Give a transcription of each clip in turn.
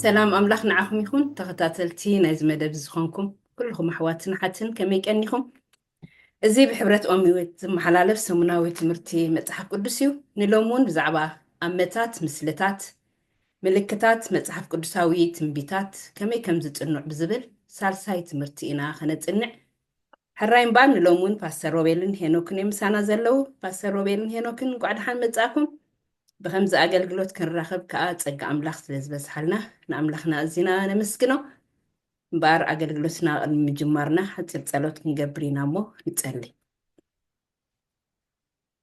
ሰላም ኣምላኽ ንዓኹም ይኹን። ተኸታተልቲ ናይዚ መደብ ዝኾንኩም ኩልኹም ኣሕዋትን ኣሓትን ከመይ ቀኒኹም? እዚ ብሕብረት ኦምኒዌት ዝመሓላለፍ ሰሙናዊ ትምህርቲ መጽሓፍ ቅዱስ እዩ። ንሎሚ እውን ብዛዕባ ኣመታት፣ ምስልታት፣ ምልክታት፣ መጽሓፍ ቅዱሳዊ ትንቢታት ከመይ ከም ዝጽኑዕ ብዝብል ሳልሳይ ትምህርቲ ኢና ከነጽንዕ። ሕራይ እምበኣር ንሎሚ እውን ፓስተር ሮቤልን ሄኖክን እዮም ምሳና ዘለዉ። ፓስተር ሮቤልን ሄኖክን እንቋዕ ደሓን መጻእኩም። ብኸምዚ ኣገልግሎት ክንራኸብ ከኣ ጸጋ ኣምላኽ ስለ ዝበዝሓልና ንኣምላኽና ኣዚና ነመስግኖ። እምበኣር ኣገልግሎትና ቅድሚ ምጅማርና ሓጺር ጸሎት ክንገብር ኢና እሞ ንጸሊ።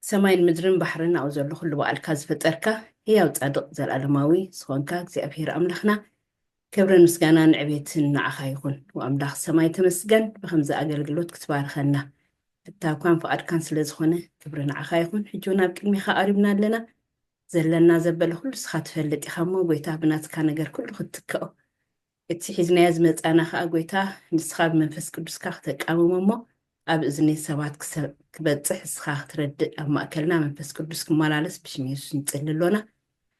ሰማይን ምድርን ባሕርን ኣብኡ ዘሎ ኩሉ ብኣልካ ዝፈጠርካ ህያው ጻድቕ ዘላለማዊ ዝኾንካ እግዚኣብሔር ኣምላኽና ክብርን ምስጋናን ዕቤትን ንዓኻ ይኹን። ወኣምላኽ ሰማይ ተመስገን ብኸምዚ ኣገልግሎት ክትባርኸና ፍታውካን ፍቓድካን ስለ ዝኾነ ክብሪ ንዓኻ ይኹን። ሕጂ እውን ኣብ ቅድሚኻ ቀሪብና ኣለና። ዘለና ዘበለ ኩሉ ንስኻ ትፈልጥ ኢኻ እሞ ጎይታ ብናትካ ነገር ኩሉ ክትትክኦ እቲ ሒዝናዮ ዝመጻና ከኣ ጎይታ ንስኻ ብመንፈስ ቅዱስካ ክተቃምሞ እሞ ኣብ እዝኒ ሰባት ክሰ- ክበጽሕ ንስኻ ክትረድእ ኣብ ማእከልና መንፈስ ቅዱስ ክመላለስ ብሽም የሱስ ንጽሊ ኣሎና።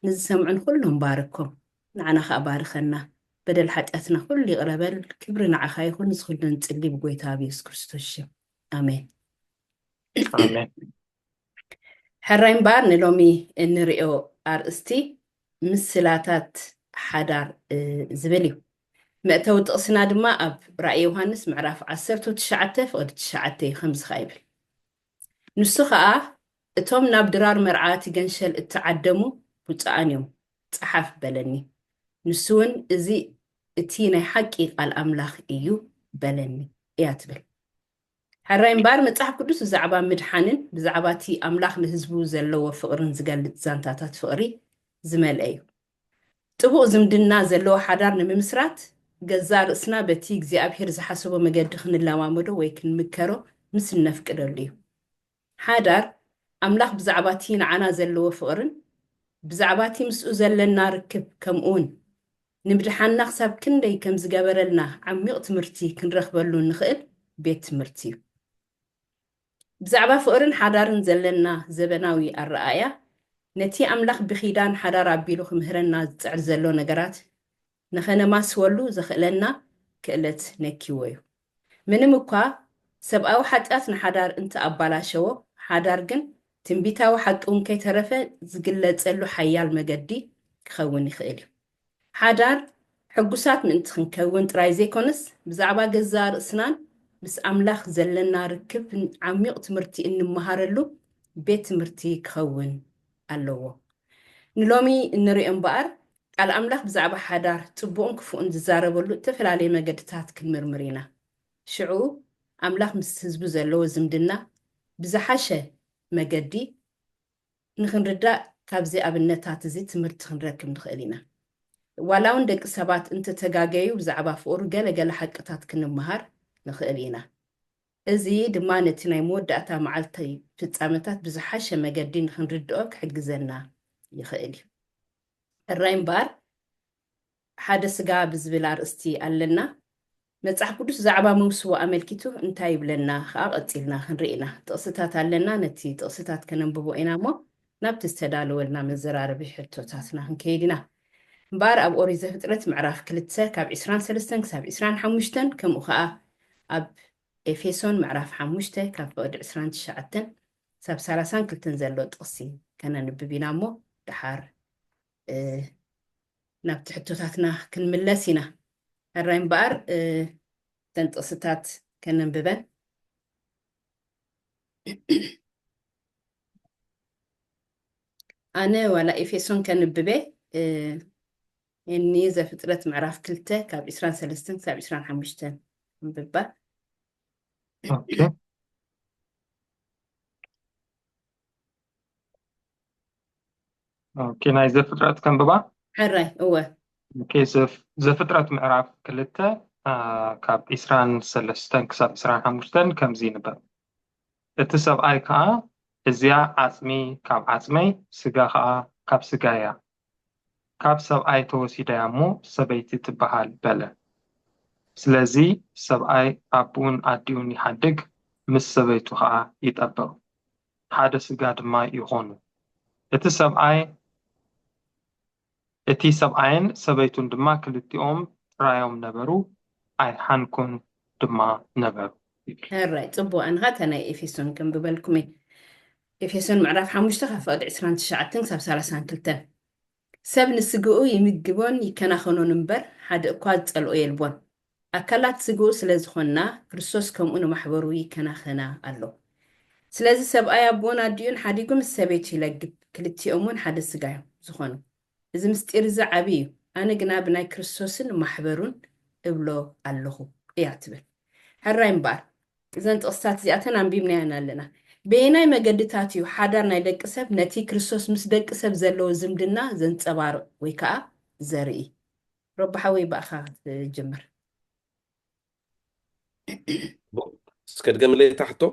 ንዝሰምዑን ኩሎም ባርኮም ንዓና ከኣ ባርኸና። በደል ሓጢኣትና ኩሉ ይቕረ በል። ክብሪ ንዓኻ ይኹን። እዚ ኩሉ ንጽሊ ብጎይታ ኣብ የሱስ ክርስቶስ ሽም ኣሜን። ኣሜን። ሕራይ እምበኣር ንሎሚ እንርእዮ ኣርእስቲ ምስላታት ሓዳር ዝብል እዩ። መእተዊ ጥቕስና ድማ ኣብ ራእይ ዮሃንስ ምዕራፍ ዓሰርተ ትሽዓተ ፍቕዲ ትሽዓተ እዩ። ከምዚ ኸኣ ይብል፣ ንሱ ኸኣ እቶም ናብ ድራር መርዓ እቲ ገንሸል እተዓደሙ ብፁዓን እዮም፣ ጸሓፍ በለኒ። ንሱ እውን እዚ እቲ ናይ ሓቂ ቃል ኣምላኽ እዩ በለኒ እያ ትብል። ሕራይ እምበኣር መጽሓፍ ቅዱስ ብዛዕባ ምድሓንን ብዛዕባ እቲ ኣምላኽ ንህዝቡ ዘለዎ ፍቕርን ዝገልጽ ዛንታታት ፍቕሪ ዝመልአ እዩ። ጥቡቕ ዝምድና ዘለዎ ሓዳር ንምምስራት ገዛእ ርእስና በቲ እግዚኣብሔር ዝሓሰቦ መገዲ ክንለማመዶ ወይ ክንምከሮ ምስ እነፍቅደሉ እዩ። ሓዳር ኣምላኽ ብዛዕባ እቲ ንዓና ዘለዎ ፍቕርን ብዛዕባ እቲ ምስኡ ዘለና ርክብ ከምኡውን ንምድሓንና ክሳብ ክንደይ ከም ዝገበረልና ዓሚቕ ትምህርቲ ክንረኽበሉ እንኽእል ቤት ትምህርቲ እዩ። ብዛዕባ ፍቕርን ሓዳርን ዘለና ዘበናዊ ኣረኣእያ ነቲ ኣምላኽ ብኺዳን ሓዳር ኣቢሉ ክምህረና ዝጽዕር ዘሎ ነገራት ንኸነማስወሉ ዘኽእለና ክእለት ነኪዎ እዩ። ምንም እኳ ሰብኣዊ ሓጢኣት ንሓዳር እንተ ኣባላሸዎ፣ ሓዳር ግን ትንቢታዊ ሓቂ እውን ከይተረፈ ዝግለጸሉ ሓያል መገዲ ክኸውን ይኽእል እዩ። ሓዳር ሕጉሳት ምእንቲ ክንከውን ጥራይ ዘይኮነስ፣ ብዛዕባ ገዛእ ርእስናን ምስ ኣምላኽ ዘለና ርክብ ዓሚቕ ትምህርቲ እንመሃረሉ ቤት ትምህርቲ ክኸውን ኣለዎ። ንሎሚ እንርእዮ እምበኣር፣ ቃል ኣምላኽ ብዛዕባ ሓዳር ጽቡቕን ክፉእን ዝዛረበሉ እተፈላለየ መገድታት ክንምርምር ኢና። ሽዑ ኣምላኽ ምስ ህዝቡ ዘለዎ ዝምድና ብዝሓሸ መገዲ ንኽንርዳእ ካብዚ ኣብነታት እዚ ትምህርቲ ክንረክብ ንኽእል ኢና። ዋላ እውን ደቂ ሰባት እንተተጋገዩ ብዛዕባ ፍቕሩ ገለ ገለ ሓቅታት ክንመሃር ንኽእል ኢና። እዚ ድማ ነቲ ናይ መወዳእታ መዓልቲ ፍጻመታት ብዝሓሸ መገዲ ንኽንርድኦ ክሕግዘና ይኽእል እዩ። ሕራይ እምበኣር ሓደ ስጋ ብዝብል ኣርእስቲ ኣለና። መጽሓፍ ቅዱስ ብዛዕባ መውስቦ ኣመልኪቱ እንታይ ይብለና ከኣ ቀጺልና ክንርኢ ኢና። ጥቕስታት ኣለና፣ ነቲ ጥቕስታት ከነንብቦ ኢና እሞ ናብቲ ዝተዳለወልና መዘራረቢ ሕቶታትና ክንከይድ ኢና። እምበኣር ኣብ ኦሪት ዘፍጥረት ምዕራፍ ክልተ ካብ ዕስራን ሰለስተን ክሳብ ዕስራን ሓሙሽተን ከምኡ ከኣ ኣብ ኤፌሶን ምዕራፍ ሓሙሽተ ካብ ፍቕዲ ዕስራን ትሽዓተን ክሳብ ሰላሳን ክልተን ዘሎ ጥቕሲ ከነንብብ ኢና እሞ ደሓር ናብቲ ሕቶታትና ክንምለስ ኢና። ሕራይ እምበኣር እተን ጥቕስታት ከነንብበን። ኣነ ዋላ ኤፌሶን ከንብበ እኒ ዘፍጥረት ምዕራፍ ክልተ ካብ ዕስራን ሰለስተን ክሳብ ዕስራን ሓሙሽተን ኣንብባ። ኦኬ፣ ናይ ዘፍጥረት ከንብባ። ሕራይ እወ። ኦኬ፣ ዘፍጥረት ምዕራፍ ክልተ ካብ ዕስራን ሰለስተን ክሳብ ዕስራን ሓሙሽተን ከምዚ ይንበብ። እቲ ሰብኣይ ከኣ፣ እዚኣ ዓጽሚ ካብ ዓጽመይ፣ ስጋ ከኣ ካብ ስጋይ እያ፣ ካብ ሰብኣይ ተወሲዳ እያ እሞ ሰበይቲ ትበሃል በለ። ስለዚ ሰብኣይ ኣቦኡን ኣዲኡን ይሓድግ፣ ምስ ሰበይቱ ኸኣ ይጠብቕ፣ ሓደ ስጋ ድማ ይኾኑ። እቲ ሰብኣይ እቲ ሰብኣይን ሰበይቱን ድማ ክልቲኦም ጥራዮም ነበሩ፣ ኣይሓንኩን ድማ ነበሩ። ይብል። ሕራይ፣ ጽቡቕ። ኣንኻ እታ ናይ ኤፌሶን ከንብበልኩም እየ። ኤፌሶን ምዕራፍ ሓሙሽተ ካብ ፍቕዲ ዕስራን ትሽዓተን ክሳብ ሰላሳን ክልተን። ሰብ ንስግኡ ይምግቦን ይከናኸኖን እምበር፣ ሓደ እኳ ዝጸልኦ የልቦን። ኣካላት ስግኡ ስለ ዝኾንና፣ ክርስቶስ ከምኡ ንማሕበሩ ይከናኸና ኣሎ። ስለዚ ሰብኣይ ኣቦን ኣዲኡን ሓዲጉ ምስ ሰበይቱ ይለግብ፣ ክልቲኦም እውን ሓደ ስጋ እዮም ዝኾኑ። እዚ ምስጢር እዚ ዓቢ እዩ። ኣነ ግና ብናይ ክርስቶስን ማሕበሩን እብሎ ኣለኹ እያ ትብል። ሕራይ እምበኣር፣ እዘን ጥቕስታት እዚኣተን ኣንቢብናየን ኣለና። በየናይ መገድታት እዩ ሓዳር ናይ ደቂ ሰብ ነቲ ክርስቶስ ምስ ደቂ ሰብ ዘለዎ ዝምድና ዘንጸባርቕ ወይ ከኣ ዘርኢ? ረቢ ሓወይ፣ ብኣኻ ክትጅምር። እስከ ድገምለይ እታ ሕቶ፣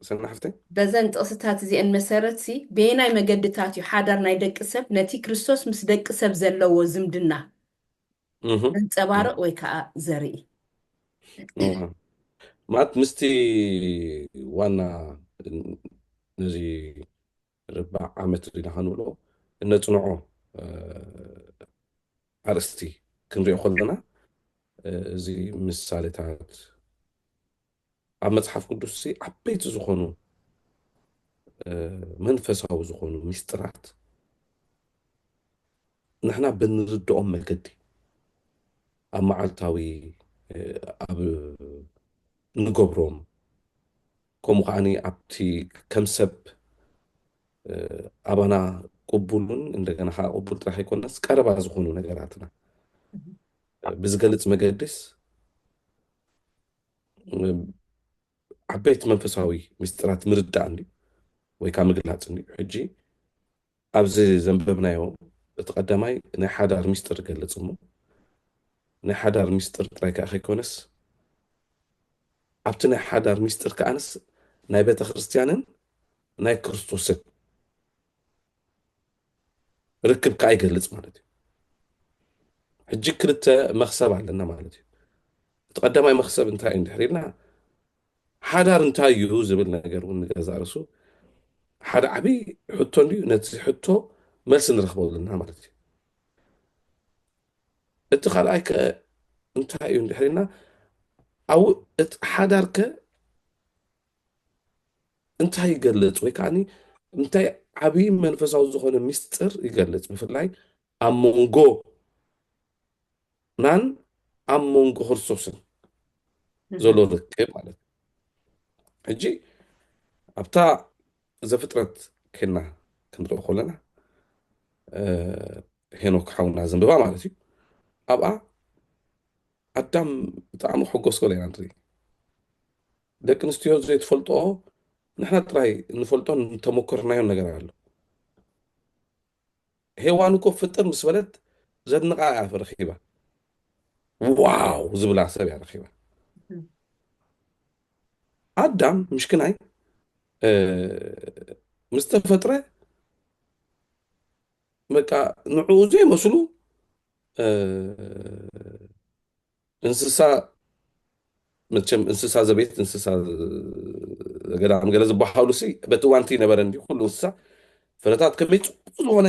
ሰና ሓፍተይ። በዘን ጥቕስታት እዚአን መሰረት ሲ፣ በየናይ መገድታት እዩ ሓዳር ናይ ደቂ ሰብ ነቲ ክርስቶስ ምስ ደቂ ሰብ ዘለዎ ዝምድና እህ፣ ዘንጸባርቕ ወይ ከዓ ዘርኢ? እህ። ማለት ምስቲ ዋና ነዚ ርባዕ ዓመት ኢና ክንብሎ እነጽንዖ፣ እ፣ ኣርእስቲ ክንሪኦ ከለና፣ እ፣ እዚ ምሳሌታት ኣብ መጽሓፍ ቅዱስ ሲ ዓበይቲ ዝኾኑ፣ እ፣ መንፈሳዊ ዝኾኑ ሚስጥራት ንሕና ብንርድኦም መገዲ ኣብ መዓልታዊ፣ እ፣ ኣብ ንገብሮም፣ ከምኡ ከዓኒ ኣብቲ ከም ሰብ፣ እ፣ ኣባና ቅቡልን እንደገና ከዓ ቅቡል ጥራሕ ኣይኮነስ ቀረባ ዝኾኑ ነገራትና ብዝገልጽ መገድስ ዓበይቲ መንፈሳዊ ምስጢራት ምርዳእ እንድዩ ወይ ከዓ ምግላፅ እንድዩ። ሕጂ ኣብዚ ዘንበብናዮ እቲ ቀዳማይ ናይ ሓዳር ምስጢር ይገልጽ እሞ ናይ ሓዳር ምስጢር ጥራይ ከዓ ከይኮነስ ኣብቲ ናይ ሓዳር ምስጢር ከዓንስ ናይ ቤተ ክርስቲያንን ናይ ክርስቶስን ርክብ ከዓ ይገልጽ ማለት እዩ። ሕጂ ክልተ መኽሰብ ኣለና ማለት እዩ። እቲ ቀዳማይ መኽሰብ እንታይ እዩ እንድሕር ኢልና ሓዳር እንታይ እዩ ዝብል ነገር እውን ንገዛ ርእሱ ሓደ ዓብዪ ሕቶ እንድዩ። ነቲ ሕቶ መልሲ ንረኽበሉ ኣለና ማለት እዩ። እቲ ካልኣይ ከ እንታይ እዩ እንድሕር ኢልና ኣብ እቲ ሓዳር ከ እንታይ ይገልጽ ወይ ከዓ እንታይ ዓብዪ መንፈሳዊ ዝኾነ ምስጢር ይገልጽ ብፍላይ ኣብ መንጎ ናን ኣብ መንጎ ክርስቶስን ዘሎ ርክብ ማለት እዩ። ሕጂ ኣብታ ዘፍጥረት ኬና ክንርኢ ከለና ሄኖክ ሓውና ዘንብባ ማለት እዩ። ኣብኣ ኣዳም ብጣዕሚ ክሕጎስ ከሎ ኢና ንርኢ። ደቂ ኣንስትዮ ዘይትፈልጦ ንሕና ጥራይ እንፈልጦን እንተመኮርናዮን ነገር ኣሎ። ሄዋን እኮ ፍጥር ምስ በለት ዘድንቃ እያ ረኺባ። ዋው ዝብላ ሰብ እያ ረኺባ። ኣዳም ምሽክናይ ምስ ተፈጥረ በቃ ንዕኡ ዘይመስሉ እንስሳ መቸም እንስሳ ዘቤት እንስሳ ገዳም ገለ ዝበሃሉ ሲ በቲ ዋንቲ ነበረ እንዲ ኩሉ እንስሳ ፍረታት ከመይ ፅቡቅ ዝኾነ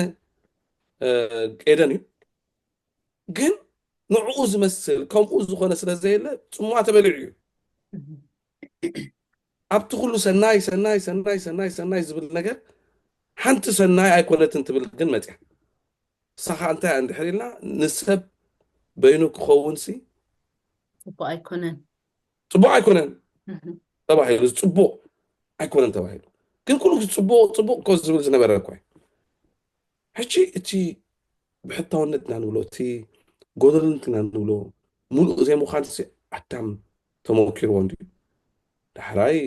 ኤደን እዩ። ግን ንዕኡ ዝመስል ከምኡ ዝኾነ ስለ ዘየለ ፅሙዋ ተበሊዑ እዩ። ኣብቲ ኩሉ ሰናይ ሰናይ ሰናይ ሰናይ ሰናይ ዝብል ነገር ሓንቲ ሰናይ ኣይኮነትን ትብል ግን መፅያ። ንሳ ከዓ እንታይ እንድሕር ኢልና ንሰብ በይኑ ክኸውን ሲ ፅቡቅ ኣይኮነን። ፅቡቅ ኣይኮነን ተባሂሉ፣ ፅቡቅ ኣይኮነን ተባሂሉ። ግን ኩሉ ግዜ ፅቡቅ ፅቡቅ እኮ ዝብል ዝነበረ እኮ እዩ። ሕጂ እቲ ብሕታውነት ኢና ንብሎ፣ እቲ ጎደልነት ኢና ንብሎ፣ ሙሉእ ዘይምዃን ሲ ኣዳም ተመኪርዎ እንድዩ። ዳሕራይ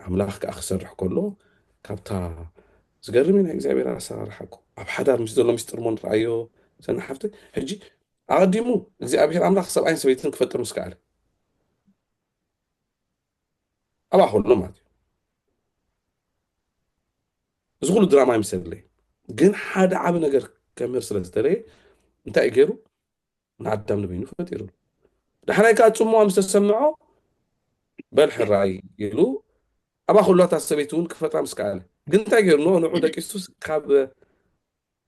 ኣምላኽ ከዓ ክሰርሕ ከሎ ካብታ ዝገርም እዩ ናይ እግዚኣብሔር ኣሰራርሓ እኮ። ኣብ ሓዳር ምስ ዘሎ ምስጢር እሞ ንረኣዮ ሰና ሓፍተይ። ሕጂ ኣቐዲሙ እግዚኣብሔር ኣምላኽ ሰብኣይን ሰበይትን ክፈጥር ምስ ከኣለ ኣብኣ ከሎ ማለት እዩ። እዚ ኩሉ ድራማ ይምሰለይ፣ ግን ሓደ ዓቢ ነገር ከምህር ስለ ዝደለየ እንታይ እዩ ገይሩ? ንኣዳም ንበይኑ ፈጢሩ። ዳሕራይ ከዓ ጽምዋ ምስ ተሰምዖ በል ሕራይ ኢሉ ኣብኣ ከሎ እታ ሰበይቲ እውን ክፈጥራ ምስ ከኣለ ግን እንታይ ገይሩ? ንዑ ደቂሱስ ካብ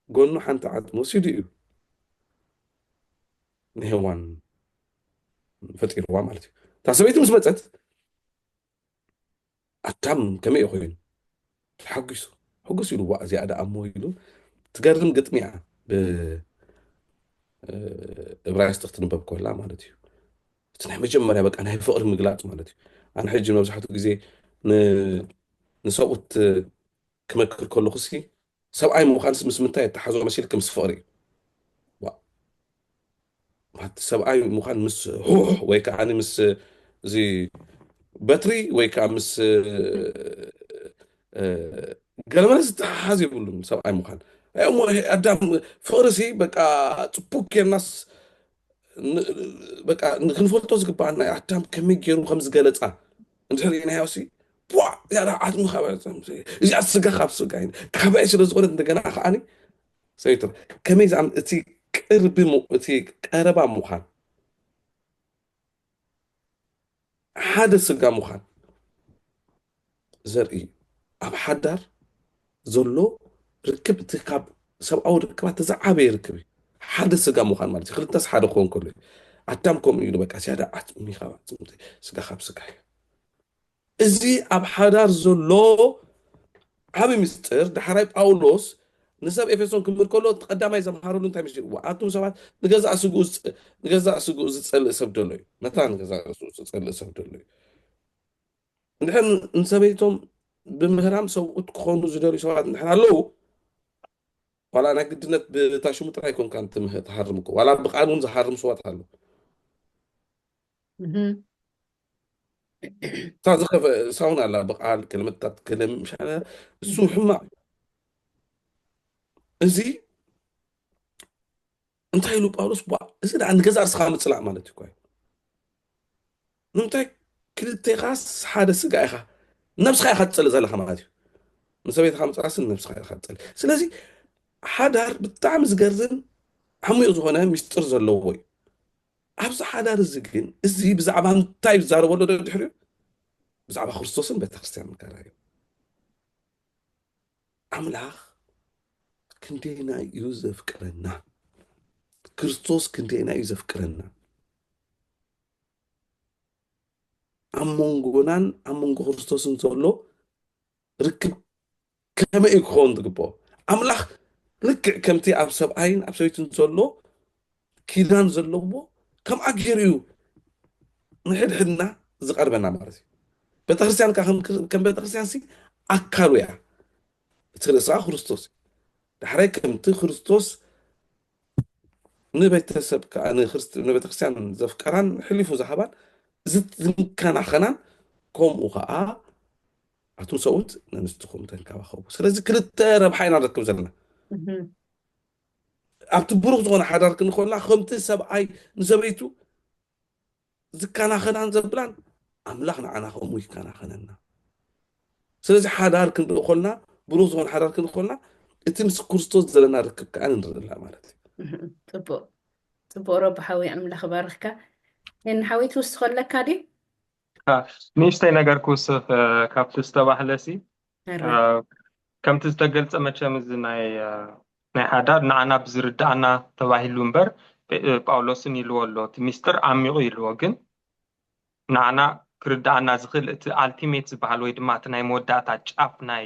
ጎኑ ሓንቲ ዓጽሚ ወሲዱ እዩ። ንሄዋን ፈጢርዋ ማለት እዩ። እታ ሰበይቲ ምስ መፀት ኣዳም ከመይ እዩ ኮይኑ? ተሓጒሱ። ሕጉስ ኢሉ፣ "ዋእ፣ እዚኣ ደኣ እሞ" ኢሉ። ትገርም ግጥሚ እያ፣ ብእብራይስጢ ክትንበብ ከላ ማለት እዩ። እቲ ናይ መጀመርያ በቃ ናይ ፍቕሪ ምግላፅ ማለት እዩ። ኣነ ሕጂ መብዛሕትኡ ግዜ ን-፣ ንሰብኡት ክመክር ከለኹ ሲ ሰብኣይ ምዃንስ ምስ ምንታይ የተሓዞ መሲልክ? ምስ ፍቕሪ እዩ። ዋ። ማለት ሰብኣይ ምዃን ምስ ሑሕ ወይ ከዓ ምስ እዚ በትሪ ወይ ከዓ ምስ፣ እ፣ ገለመለ ዝተሓሓዝ የብሉን ሰብኣይ ምዃን። ኣይ፣ እሞ ኣዳም ፍቕሪ ሲ በቃ ጽቡቅ ጌርናስ ን-፣ በቃ ንክንፈልጦ ዝግባኣና ኣዳም ከመይ ገይሩ ከም ዝገለጻ እንድሕር ርኢናዮ ሲ፣ ቧ፣ እዚኣ ደኣ ዓጽሚ ካብ ዓጽሚ፣ እዚኣ ስጋ ካብ ስጋ እዩ። ካባይ ስለ ዝኾነት እንደገና ከዓኒ ሰይትር ከመይ ዝኣም-፣ እቲ ቅርቢ ሙ-፣ እቲ ቀረባ ምዃን፣ ሓደ ስጋ ምዃን ዘርኢ እዩ። ኣብ ሓዳር ዘሎ ርክብ እቲ ካብ ሰብኣዊ ርክባት እቲ ዝዓበየ ርክብ እዩ። ሓደ ስጋ ምዃን ማለት እዩ። ክልተስ ሓደ ክኾን ከሎ እዩ። ኣዳም ከምኡ ኢሉ በቃ፣ "እዚኣ ደኣ ዓጽሚ ካብ ዓጽሚ፣ ስጋ ካብ ስጋ እዩ." እዚ ኣብ ሓዳር ዘሎ ዓቢ ምስጢር፣ ዳሕራይ ጳውሎስ ንሰብ ኤፌሶን ክምህር ከሎ፣ እቲ ቀዳማይ ዘምሃረሉ እንታይ ምስጢር? ዋ፣ ኣቱም ሰባት ንገዛእ ስግኡ ዝጸ-፣ ንገዛእ ስግኡ ዝጸልእ ሰብ ደሎ እዩ። መታን ንገዛእ ስግኡ ዝጸልእ ሰብ ደሎ እዩ። እንድሕር ንሰበይቶም ብምህራም ሰብኡት ክኾኑ ዝደልዩ ሰባት እንድሕር ኣለዉ፣ ዋላ ናይ ግድነት ብታ ሽሙ ጥራይ ኣይኮንካን ትምህ-፣ ትሃርም እኮ። ዋላ ብቃል እውን ዝሃርም ሰባት ኣለዉ። እህ። እታ ዝኸፈ-፣ ሳውን ኣላ ብቃል ክልምታት ክልም-፣ ምሻለ እሱ ሕማቕ እዩ። እዚ እንታይ ኢሉ ጳውሎስ? ቧ፣ እዚ ደኣ ንገዛእ ርስኻ ምጽላእ ማለት እዩ እኮ። ንምንታይ? ክልቴኻስ ሓደ ስጋ ኢኻ። ነብስኻ ኢኻ ትጸልእ ዘለኻ ማለት እዩ። ንሰበይትኻ ምጽላእስ ነብስኻ ኢኻ ትጸልእ። ስለዚ ሓዳር ብጣዕሚ ዝገርም ዓሚቕ ዝኾነ ሚስጥር ዘለዎ እዩ። ኣብዚ ሓዳር እዚ ግን፣ እዚ ብዛዕባ እንታይ ይዛረበሉ ዶ ድሕሪኡ? ብዛዕባ ክርስቶስን ቤተክርስትያንን ከራዩ። ኣምላኽ ክንደየናይ እዩ ዘፍቅረና? ክርስቶስ ክንደየናይ እዩ ዘፍቅረና? ኣብ መንጎናን ኣብ መንጎ ክርስቶስን ዘሎ ርክብ ከመይ እዩ ክኸውን ዝግብኦ? ኣምላኽ ልክዕ ከምቲ ኣብ ሰብኣይን ኣብ ሰበይትን ዘሎ ኪዳን ዘለዎ፣ ከምኣ ገይሩ እዩ ንሕድሕድና ዝቐርበና ማለት እዩ። ቤተክርስትያን ከኣ ከም፣ ከም ቤተክርስትያን ሲ ኣካሉ እያ። እቲ ርእሳ ክርስቶስ እዩ። ዳሕራይ ከምቲ ክርስቶስ ንቤተሰብ ከኣ ንክርስት-፣ ንቤተክርስትያን ዘፍቀራን ሕሊፉ ዝሃባን ዝት-፣ ዝከናኸናን፣ ከምኡ ከኣ ኣቱም ሰብኡት ነንስትኹም ተንከባኸቡ። ስለዚ ክልተ ረብሓ ኢና ንረክብ ዘለና። እህ። ኣብቲ ብሩኽ ዝኾነ ሓዳር ክንኾንና፣ ከምቲ ሰብኣይ ንሰበይቱ ዝከናኸናን ዘብላን፣ ኣምላኽ ንዓና ከምኡ ይከናኸነና። ስለዚ ሓዳር ክንርኢ ከለና፣ ብሩኽ ዝኾነ ሓዳር ክንርኢ ከለና፣ እቲ ምስ ክርስቶስ ዘለና ርክብ ከኣ ንርኢ ኣለና ማለት እዩ። እህ፣ ጽቡቕ። ጽቡቕ ረቢ ሓወይ፣ ኣምላኽ ይባርኽካ። ኤን ሓወይ ትውስኾ ኣለካ ድዩ? አ፣ ንእሽተይ ነገር ክውስኽ፣ እ፣ ካብቲ ዝተባህለ ሲ፣ ኧረ። እ፣ ከምቲ ዝተገልጸ መቸም እዚ ናይ፣ እ፣ ናይ ሓዳር ንዓና ብዝርድኣና ተባሂሉ እምበር፣ እ፣ ጳውሎስን ኢልዎ ኣሎ፣ እቲ ሚስጥር ዓሚቑ ኢልዎ፣ ግን ንዓና ክርድኣና ዝኽእል እቲ ኣልቲሜት ዝበሃል ወይ ድማ እቲ ናይ መወዳእታ ጫፍ ናይ፣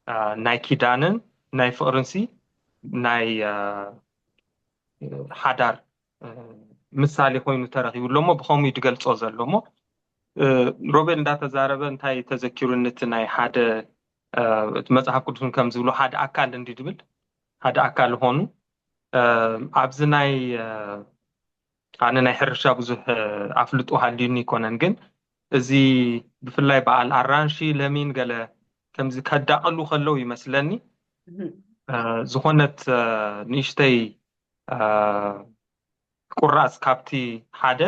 እ፣ ናይ ኪዳንን ናይ ፍቕርን ሲ ናይ፣ እ፣ ሓዳር፣ እ፣ ምሳሌ ኮይኑ ተረኺቡ ኣሎ እሞ ብኸምኡ እዩ ዝገልጾ ዘሎ እሞ፣ እ፣ ሮቤል እንዳተዛረበ እንታይ ተዘኪሩኒ እቲ ናይ ሓደ፣ እ፣ እቲ መጽሓፍ ቅዱስ እውን ከም ዝብሎ ሓደ ኣካል እንዲ ድብል ሓደ ኣካል ዝኾኑ፣ እ፣ ኣብዚ ናይ፣ እ፣ ኣነ ናይ ሕርሻ ብዙሕ፣ እ፣ ኣፍልጦ ሃልዩኒ ኣይኮነን፣ ግን እዚ ብፍላይ በዓል ኣራንሺ፣ ለሚን ገለ ከምዚ ከዳቕሉ ከለዉ ይመስለኒ፣ እህ። እ፣ ዝኾነት፣ እ፣ ንእሽተይ፣ እ፣ ቁራጽ ካብቲ ሓደ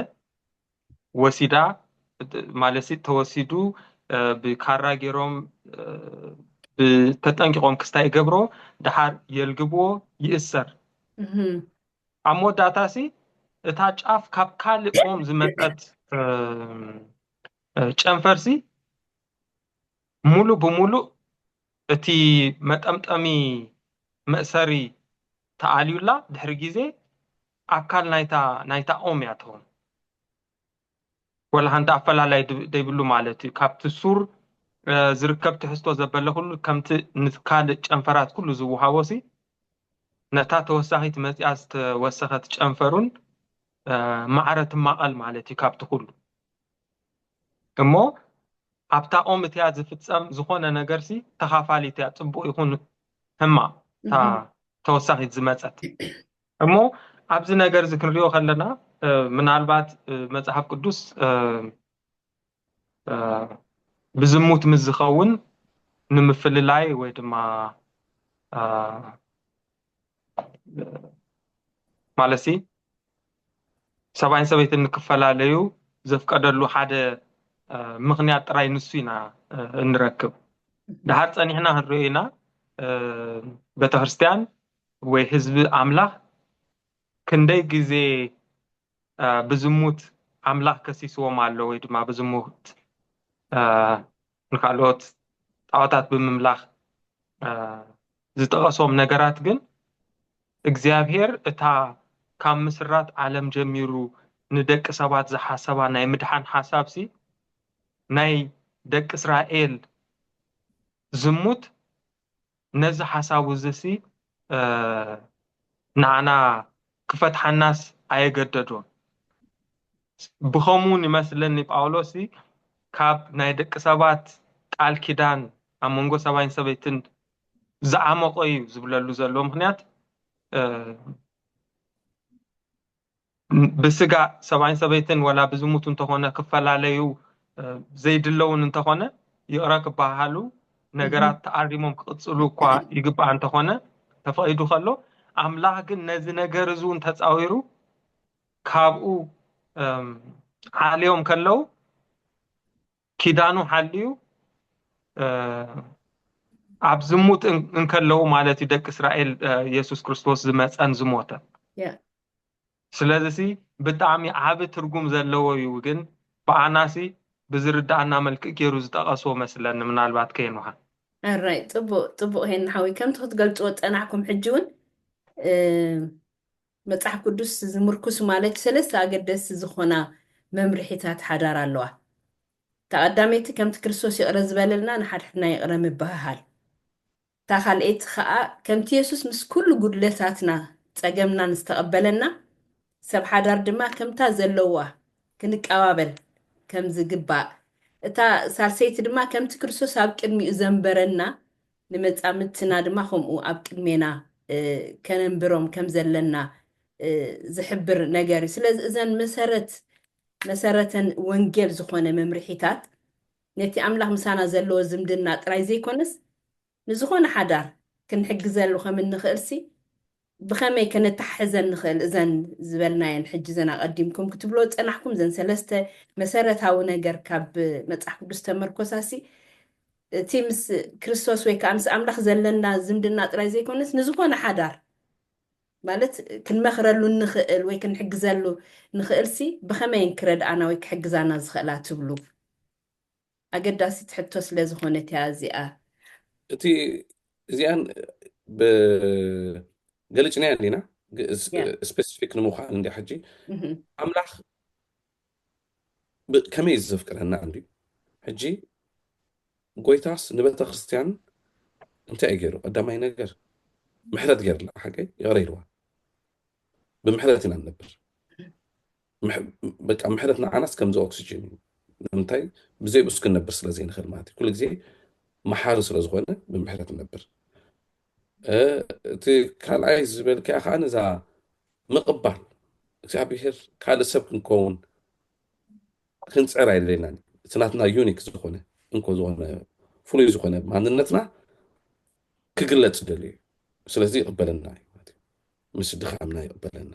ወሲዳ፣ ማለትሲ ተወሲዱ፣ እ፣ ብካራ ገይሮም፣ እ፣ ብ-፣ ተጠንቂቖም ክስታይ ይገብርዎ፣ ደሓር የልግብዎ፣ ይእሰር። እህ። ኣብ መወዳእታሲ እታ ጫፍ ካብ ካልእ ኦም ዝመጸት፣ እ፣ እ፣ ጨንፈርሲ ሙሉ ብሙሉ እቲ መጠምጠሚ መእሰሪ ተኣልዩላ፣ ድሕሪ ግዜ ኣካል ናይታ ናይታ ኦም እያ ትኸውን። ወላ ሓንቲ ኣፈላላይ ድ- ዘይብሉ ማለት እዩ። ካብቲ ሱር እ፣ ዝርከብ ትሕዝቶ ዘበለ ኩሉ ከምቲ ንካልእ ጨንፈራት ኩሉ ዝወሃቦ ሲ ነታ ተወሳኺት መፂኣ ዝተወሰኸት ጨንፈሩን እ፣ ማዕረ ትማቐል ማለት እዩ። ካብቲ ኩሉ እሞ ኣብታ ኦም እቲያ ዝፍፀም ዝኾነ ነገር ሲ ተኻፋሊት እያ፣ ፅቡቕ ይኹን ሕማቕ እታ ተወሳኺት ዝመፀት። እሞ ኣብዚ ነገር እዚ ክንሪኦ ከለና እ፣ ምናልባት እ፣ መፅሓፍ ቅዱስ እ፣ እ፣ ብዝሙት ምስ ዝኸውን ንምፍልላይ ወይ ድማ እ፣ ማለት ሲ ሰብኣይን ሰበይትን ንክፈላለዩ ዘፍቀደሉ ሓደ እ፣ ምኽንያት ጥራይ ንሱ ኢና እ፣ እንረክብ። ድሓር ፀኒሕና ክንሪኦ ኢና እ፣ ቤተክርስትያን ወይ ህዝቢ ኣምላኽ ክንደይ ግዜ እ፣ ብዝሙት ኣምላኽ ከሲስዎም ኣሎ ወይ ድማ ብዝሙት እ፣ ንካልኦት ጣዖታት ብምምላኽ እ፣ ዝጠቐሶም ነገራት ግን እግዚኣብሔር እታ ካብ ምስራት ዓለም ጀሚሩ ንደቂ ሰባት ዝሓሰባ ናይ ምድሓን ሓሳብ ሲ ናይ ደቂ እስራኤል ዝሙት ነዚ ሓሳቡ እዚ ሲ እ፣ ንዓና ክፈትሓናስ ኣየገደዶን። ብኸምኡ ይመስለኒ ጳውሎስ ሲ ካብ ናይ ደቂ ሰባት ቃል ኪዳን ኣብ መንጎ ሰብኣይን ሰበይትን ዝዓመቆ እዩ ዝብለሉ ዘሎ ምክንያት እ፣ ብስጋ ሰብኣይን ሰበይትን ወላ ብዝሙት እንተኾነ ክፈላለዩ እ፣ ዘይድለውን እንተኾነ ይቕረ ክበሃሉ ነገራት ተኣሪሞም ክቕፅሉ እኳ ይግባእ እንተኾነ ተፈቒዱ ከሎ ኣምላኽ ግን ነዚ ነገር እዚ እውን ተፃዊሩ ካብኡ እም፣ ዓልዮም ከለዉ ኪዳኑ ሓልዩ እ፣ ኣብ ዝሙት እን- እንከለዉ ማለት እዩ ደቂ እስራኤል እ፣ የሱስ ክርስቶስ ዝመፀን ዝሞተን። Yeah. ስለዚ ሲ ብጣዕሚ ዓቢ ትርጉም ዘለዎ እዩ። ግን ብኣናሲ ብዝርዳኣና መልክዕ ገይሩ ዝጠቐስዎ መስለኒ፣ ምናልባት ከየንውሃን። ኣራይ ጽቡቅ ጽቡቅ ሄን ሓዊ ከምቲ ክትገልጽዎ ጸናሕኩም ሕጂ እውን እ፣ መጽሓፍ ቅዱስ ዝምርኩስ ማለት ሰለስተ ኣገደስቲ ዝኾና መምርሒታት ሓዳር ኣለዋ። እታ ቀዳመይቲ ከምቲ ክርስቶስ ይቕረ ዝበለልና ንሓድሕድና ይቕረ ምብህሃል። እታ ካልኣይቲ ኸኣ ከምቲ የሱስ ምስ ኩሉ ጉድለታትና ጸገምናን ዝተቐበለና ሰብ ሓዳር ድማ ከምታ ዘለዋ ክንቀባበል ከም ዝግባእ እታ ሳልሰይቲ ድማ ከምቲ ክርስቶስ ኣብ ቅድሚኡ ዘንበረና ንመጻምድትና ድማ ከምኡ ኣብ ቅድሜና እ፣ ከነንብሮም ከም ዘለና እ፣ ዝሕብር ነገር እዩ። ስለዚ እዘን መሰረት መሰረተን ወንጌል ዝኾነ መምርሒታት ነቲ ኣምላኽ ምሳና ዘለዎ ዝምድና ጥራይ ዘይኮነስ ንዝኾነ ሓዳር ክንሕግዘሉ ከም እንኽእል ሲ ብኸመይ ከነተሓሕዘን ንኽእል እዘን ዝበልናየን ሕጂ እዘን ኣቐዲምኩም ክትብሎ ዝጸናሕኩም እዘን ሰለስተ መሰረታዊ ነገር ካብ መጽሓፍ ቅዱስ ተመርኮሳ ሲ እቲ ምስ ክርስቶስ ወይ ከዓ ምስ ኣምላኽ ዘለና ዝምድና ጥራይ ዘይኮነስ ንዝኾነ ሓዳር ማለት ክንመኽረሉ እንኽእል ወይ ክንሕግዘሉ ንኽእል ሲ ብኸመይን ክረድኣና ወይ ክሕግዛና ዝኽእላ ትብሉ? ኣገዳሲት ሕቶ ስለ ዝኾነት እያ እዚኣ። እቲ እዚኣን ብ- ገሊጽናያ እንዲና ያ። ስፔሲፊክ ንምዃን እንዲ ሕጂ እህም። ኣምላኽ ብ- ከመይ እዩ ዘፍቅረና እንዲ ሕጂ ጎይታስ ንቤተ ክርስቲያን እንታይ እዩ ገይሩ? ቀዳማይ ነገር ምሕረት ገይርላ ሓቀይ ይቕረ ኢልዋ። ብምሕረት ኢና ንነብር። ምሕ- በቃ ምሕረት ንዓናስ ከምዚ ኦክሲጅን እዩ። ንምንታይ ብዘይብሱ ክንነብር ስለ ዘይንኽእል ማለት እዩ። ኩሉ ግዜ መሓሪ ስለ ዝኾነ ብምሕረት ንነብር። እ፣ እቲ ካልኣይ ዝበልካያ ከዓ ነዛ ምቕባል እግዚኣብሔር ካልእ ሰብ ክንከውን ክንፅዕር ኣይደለናን። እቲ ናትና ዩኒክ ዝኾነ እንኮ ዝኾነ ፍሉይ ዝኾነ ማንነትና ክግለፅ ደልዩ እዩ። ስለዚ ይቕበለና እዩ ማለት እዩ። ምስ ድኻምና ይቕበለና።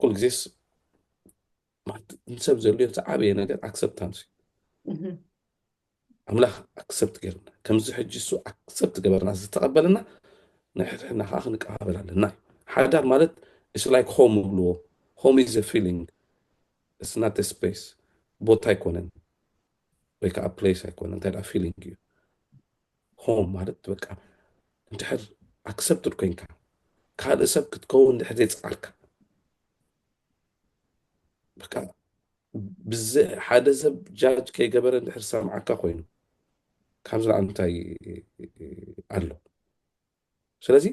ኩሉ ግዜስ ማለት ንሰብ ዘድልዮ ዝዓበየ ነገር ኣክሰፕታንስ እዩ። እህም። ኣምላኽ ኣክሰፕት ገይርና ከምዚ ሕጂ እሱ ኣክሰፕት ገበርና ዝተቐበለና ንሕድሕድና ከዓ ክንቀባበል ኣለና እዩ። ሓዳር ማለት it's like home ይብልዎ። Home is a feeling, it's not a space። ቦታ ኣይኮነን ወይ ከዓ ፕሌስ ኣይኮነን፣ እንታይ ደኣ ፊሊንግ እዩ። ሆም ማለት በቃ እንድሕር ኣክሰፕትድ ኮይንካ ካልእ ሰብ ክትከውን እንድሕር ዘይፀዓርካ በቃ ብዘ ሓደ ሰብ ጃጅ ከይገበረ እንድሕር ሰምዓካ ኮይኑ፣ ካብዚ ንላዕሊ እንታይ ኣሎ? ስለዚ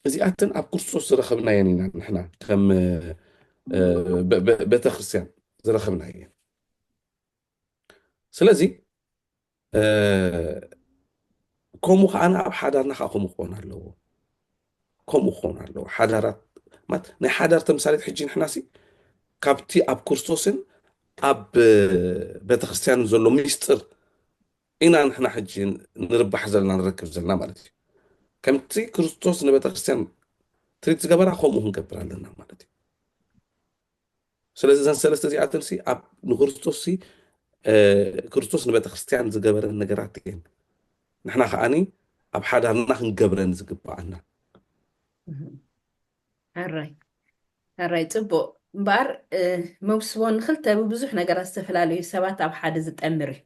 እዚኣተን ኣብ ክርስቶስ ዝረኸብናየን ኢና ንሕና ከም፣ እ፣ በ-፣ በ-፣ ቤተክርስትያን ዝረኸብናየን። ስለዚ፣ እ፣ ከምኡ ከኣ ኣብ ሓዳርና ከኣ ከምኡ ክኾን ኣለዎ። ከምኡ ክኾን ኣለዎ። ሓዳራት፣ ማለት ናይ ሓዳር ተምሳሌት ሕጂ ንሕናሲ ካብቲ ኣብ ክርስቶስን ኣብ ቤተክርስትያንን ዘሎ ሚስጥር ኢና ንሕና ሕጂ ንርባሕ ዘለና ንረክብ ዘለና ማለት እዩ። ከምቲ ክርስቶስ ንቤተክርስትያን ትሪት ዝገበራ ከምኡ ክንገብር ኣለና ማለት እዩ። ስለዚ እዘን ሰለስተ እዚኣተን ሲ ኣብ ንክርስቶስ ሲ፣ እ፣ ክርስቶስ ንቤተክርስትያን ዝገበረን ነገራት እየን። ንሕና ከኣኒ ኣብ ሓዳርና ክንገብረን ዝግባኣና። ሕራይ፣ ሕራይ፣ ጽቡቕ። እምበኣር፣ እ፣ መውስቦ ንኽልተ ብብዙሕ ነገራት ዝተፈላለዩ ሰባት ኣብ ሓደ ዝጠምር እዩ።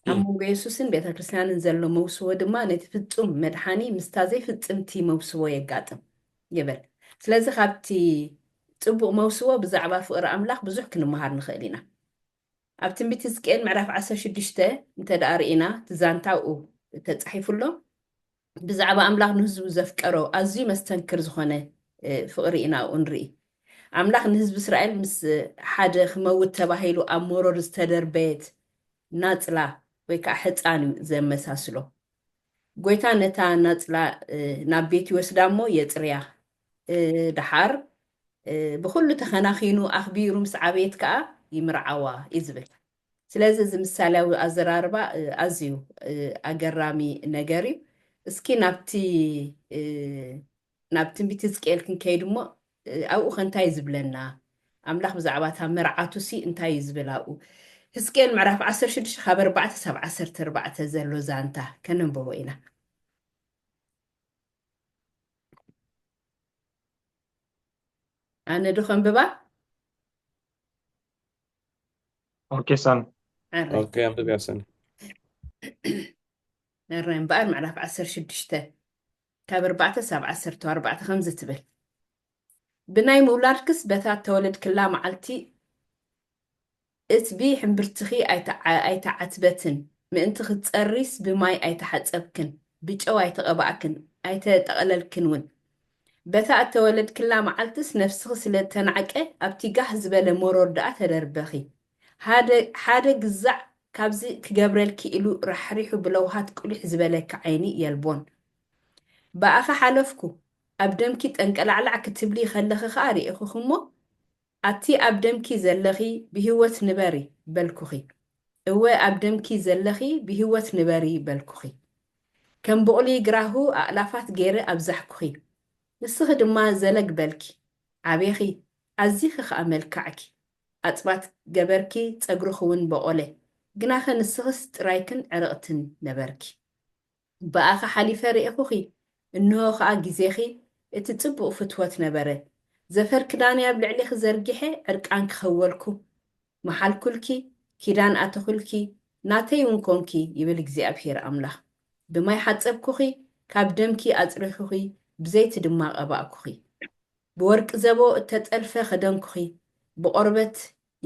ኣብ እም። መንጎ የሱስን ቤተ ክርስቲያንን ዘሎ መውስቦ ድማ ነቲ ፍጹም መድሓኒ ምስታ ዘይፍጽምቲ መውስቦ የጋጥም ይብል። ስለዚ ካብቲ ጽቡቕ መውስቦ ብዛዕባ ፍቕሪ ኣምላኽ ብዙሕ ክንመሃር ንኽእል ኢና። ኣብ ትንቢት ሕዝቅኤል ምዕራፍ ዓሰርተ ሽዱሽተ እንተ ደኣ ርኢና፣ እቲ ዛንታ ኣብኡ ተጻሒፉ ኣሎ። ብዛዕባ ኣምላኽ ንህዝቡ ዘፍቀሮ ኣዝዩ መስተንክር ዝኾነ፣ እ፣ ፍቕሪ ኢና ኣብኡ ንርኢ። ኣምላኽ ንህዝቢ እስራኤል ምስ ሓደ ክመውት ተባሂሉ ኣብ መሮር ዝተደርበየት ናጽላ ወይ ከዓ ሕጻን እዩ ዘመሳስሎ። ጎይታ ነታ ናጽላ፣ እ፣ ናብ ቤት ይወስዳ እሞ የጽርያ። እ፣ ደሓር፣ እ፣ ብኹሉ ተኸናኺኑ ኣኽቢሩ ምስ ዓበየት ከዓ ይምርዓዋ እዩ ዝብል። ስለዚ እዚ ምሳሌያዊ ኣዘራርባ፣ እ፣ ኣዝዩ፣ እ፣ ኣገራሚ ነገር እዩ። እስኪ ናብቲ፣ እ፣ ናብ ትንቢት ሕዝቅኤል ክንከይድ እሞ፣ እ፣ ኣብኡ ከ እንታይ እዩ ዝብለና? ኣምላኽ ብዛዕባ እታ መርዓቱሲ እንታይ እዩ ዝብል ኣብኡ? ሕዝቅኤል ምዕራፍ ዓሰርተ ሽዱሽተ ካብ ኣርባዕተ ሳብ ዓሰርተ ኣርባዕተ ዘሎ ዛንታ ከነንብቦ ኢና። ኣነ ዶ ከንብባ? ኦኬ፣ ሳሚ። ኣረ፣ ኦኬ፣ ኣንብብያ ሰኒ። ኣረ እምበኣር ምዕራፍ ዓሰርተ ሽዱሽተ ካብ ኣርባዕተ ሳብ ዓሰርተ ኣርባዕተ ከምዚ ትብል። ብናይ ምውላድክስ በታ እተወለድክላ መዓልቲ እትቢ ሕምብርትኺ ኣይተዓ-፣ ኣይተዓትበትን፣ ምእንቲ ክትጸርይስ ብማይ ኣይተሓጸብክን፣ ብጨው ኣይተቐባእክን፣ ኣይተጠቕለልክን እውን። በታ እተወለድክላ መዓልትስ ነፍስኺ ስለ እተናዕቀ ኣብቲ ጋህ ዝበለ መሮር ደኣ ተደርበኺ። ሓደ፣ ሓደ ግዛዕ ካብዚ ክገብረልኪ ኢሉ ራሕሪሑ ብለውሃት ቁሊሕ ዝበለኪ ዓይኒ የልቦን። ብኣኺ ሓለፍኩ፣ ኣብ ደምኪ ጠንቀላዕላዕ ክትብሊ ከለኺ ኸኣ ርኤኹኺ እሞ፣ ኣቲ ኣብ ደምኪ ዘለኺ ብህይወት ንበሪ በልኩኺ። እወ ኣብ ደምኪ ዘለኺ ብህይወት ንበሪ በልኩኺ። ከም ቡቕሊ ግራሁ ኣእላፋት ገይረ ኣብዛሕኩኺ። ንስኺ ድማ ዘለግ በልኪ፣ ዓቤኺ፣ ኣዚኺ ኸኣ መልካዕኪ። ኣጽባት ገበርኪ፣ ጸጉርኺ እውን በቖለ። ግናኸ ንስኽስ ጥራይክን ዕርቕትን ነበርኪ። ብኣኺ ሓሊፈ ርኤኹኺ፣ እንሆ ኸኣ ግዜኺ እቲ ጽቡቕ ፍትወት ነበረ። ዘፈር ክዳነይ ኣብ ልዕሌኺ ዘርጊሐ ዕርቃንኪ ኸወልኩ። መሓልኩልኪ፣ ኪዳን ኣተኹልኪ፣ ናተይ እውን ኮንኪ፣ ይብል እግዚኣብሄር ኣምላኽ። ብማይ ሓጸብኩኺ፣ ካብ ደምኪ ኣጽሪኹኺ፣ ብዘይቲ ድማ ቀባእኩኺ። ብወርቂ ዘቦ እተጠልፈ ከደንኩኺ፣ ብቆርበት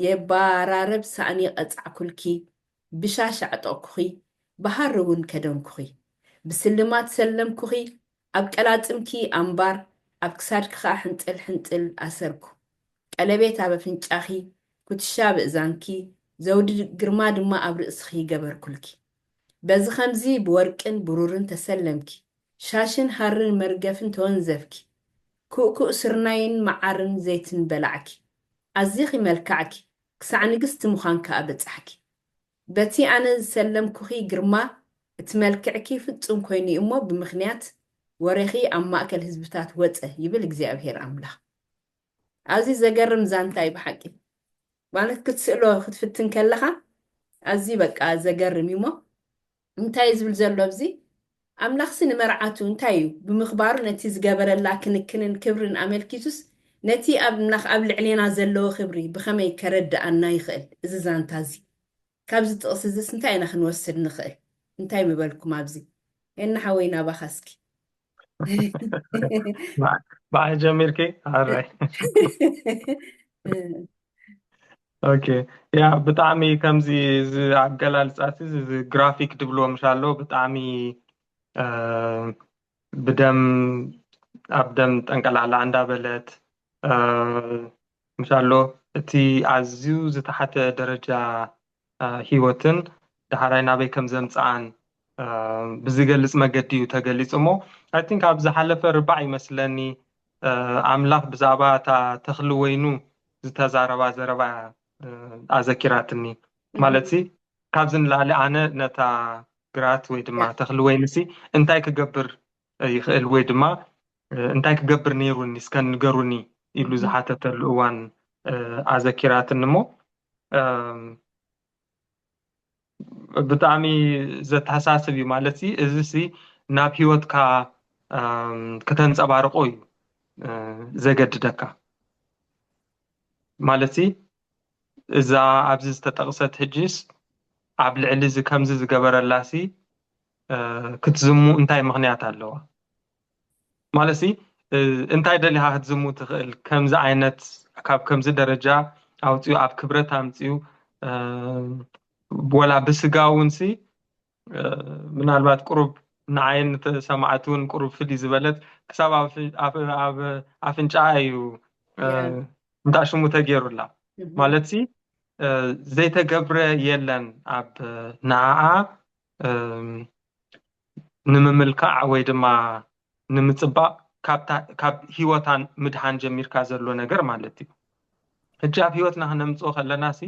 የባራረብ ሳእኒ ቀጻዕኩልኪ፣ ብሻሽ ኣዕጠቕኩኺ፣ ብሃሪ እውን ከደንኩኺ። ብስልማት ሰለምኩኺ፣ ኣብ ቀላጽምኪ ኣምባር፣ ኣብ ክሳድኪ ኸኣ ሕንጥል ሕንጥል ኣሰርኩ። ቀለቤት ኣብ ኣፍንጫኺ፣ ኩትሻ ኣብ እዛንኪ፣ ዘውዲ ግርማ ድማ ኣብ ርእስኺ ገበርኩልኪ። በዚ ኸምዚ ብወርቅን ብሩርን ተሰለምኪ፣ ሻሽን ሃርን መርገፍን ተወንዘፍኪ። ኩእኩእ ስርናይን መዓርን ዘይትን በላዕኪ። ኣዚኺ መልካዕኪ፣ ክሳዕ ንግስቲ ምዃን ከኣ በጻሕኪ። በቲ ኣነ ዝሰለምኩኺ ግርማ፣ እቲ መልክዕኪ ፍጹም ኮይኑ እዩ እሞ፣ ብምኽንያት ወሬኺ ኣብ ማእከል ህዝብታት ወጸ፣ ይብል እግዚኣብሄር ኣምላኽ። ኣዝዩ ዘገርም ዛንታ እዩ ብሓቂ። ማለት ክትስእሎ ክትፍትን ከለኻ ኣዝዩ በቃ ዘገርም እዩ እሞ፣ እንታይ እዩ ዝብል ዘሎ ኣብዚ? ኣምላኽሲ ንመርዓቱ እንታይ እዩ ብምኽባሩ ነቲ ዝገበረላ ክንክንን ክብርን ኣመልኪቱስ ነቲ ኣምላኽ ኣብ ልዕሌና ዘለዎ ክብሪ ብኸመይ ከረድኣና ይኽእል? እዚ ዛንታ እዚ ካብዚ ጥቕሲ እዚስ እንታይ ኢና ክንወስድ ንኽእል? እንታይ ምበልኩም ኣብዚ? ኤና ሓወይ ናባኻ እስኪ። ብዓይ ጀሚርኪ? ኣራይ። ኦኬ። ያ፣ ብጣዕሚ ከምዚ፣ እዚ ኣገላልጻ እቲ፣ እዚ፣ እዚ ግራፊክ ድብልዎ ምሽ ኣሎ፣ ብጣዕሚ፣ እ፣ ብደም፣ ኣብ ደም ጠንቀላላ እንዳበለት፣ እ፣ ምሽ ኣሎ፣ እቲ ኣዝዩ ዝተሓተ ደረጃ፣ እ፣ ህይወትን ዳሕራይ ናበይ ከም ዘምጽኣን፣ እ፣ ብዝገልጽ መገዲ እዩ ተገሊጹ። እሞ፣ I think፣ ኣብ ዝሓለፈ ርባዕ ይመስለኒ፣ እ፣ ኣምላኽ ብዛዕባ እታ ተኽሊ ወይኑ ዝተዛረባ ዘረባ፣ እ፣ ኣዘኪራትኒ። ማለት ሲ፣ ካብዚ ንላዕሊ ኣነ ነታ ግራት ወይ ድማ ተኽሊ ወይኒ ሲ እንታይ ክገብር ይኽእል ወይ ድማ፣ እ፣ እንታይ ክገብር ነይሩኒ እስከ ንገሩኒ ኢሉ ዝሓተተሉ እዋን፣ እ፣ ኣዘኪራትኒ። እሞ፣ እም፣ ብጣዕሚ ዘተሓሳስብ እዩ። ማለት ሲ፣ እዚ ሲ ናብ ህይወትካ፣ እም፣ ከተንጸባርቆ እዩ፣ እ፣ ዘገድደካ። ማለት ሲ፣ እዛ ኣብዚ ዝተጠቕሰት ሕጂስ ኣብ ልዕሊ እዚ ከምዚ ዝገበረላ ሲ፣ እ፣ ክትዝሙ እንታይ ምኽንያት ኣለዋ? ማለት ሲ፣ እ፣ እንታይ ደሊኻ ክትዝሙ ትኽእል? ከምዚ ዓይነት፣ ካብ ከምዚ ደረጃ ኣውጺኡ፣ ኣብ ክብረት ኣምጺኡ፣ እ፣ ወላ ብስጋ እውን ሲ፣ እ፣ ምናልባት ቁሩብ ንዓይን ንተሰማዕቲ እውን ቁሩብ ፍልይ ዝበለት፣ ክሳብ ኣብ፣ ኣብ፣ ኣብ ኣፍንጫኣ እዩ፣ እ፣ ያ። እንዳ ሽሙ ተገይሩላ። እህ። ማለት ሲ፣ እ፣ ዘይተገብረ የለን ኣብ ንዓኣ፣ እም፣ ንምምልካዕ ወይ ድማ ንምጽባቕ፣ ካብታ፣ ካብ ህይወታን ምድሓን ጀሚርካ ዘሎ ነገር ማለት እዩ። ሕጂ ኣብ ህይወትና ክነምጽኦ ከለና ሲ፣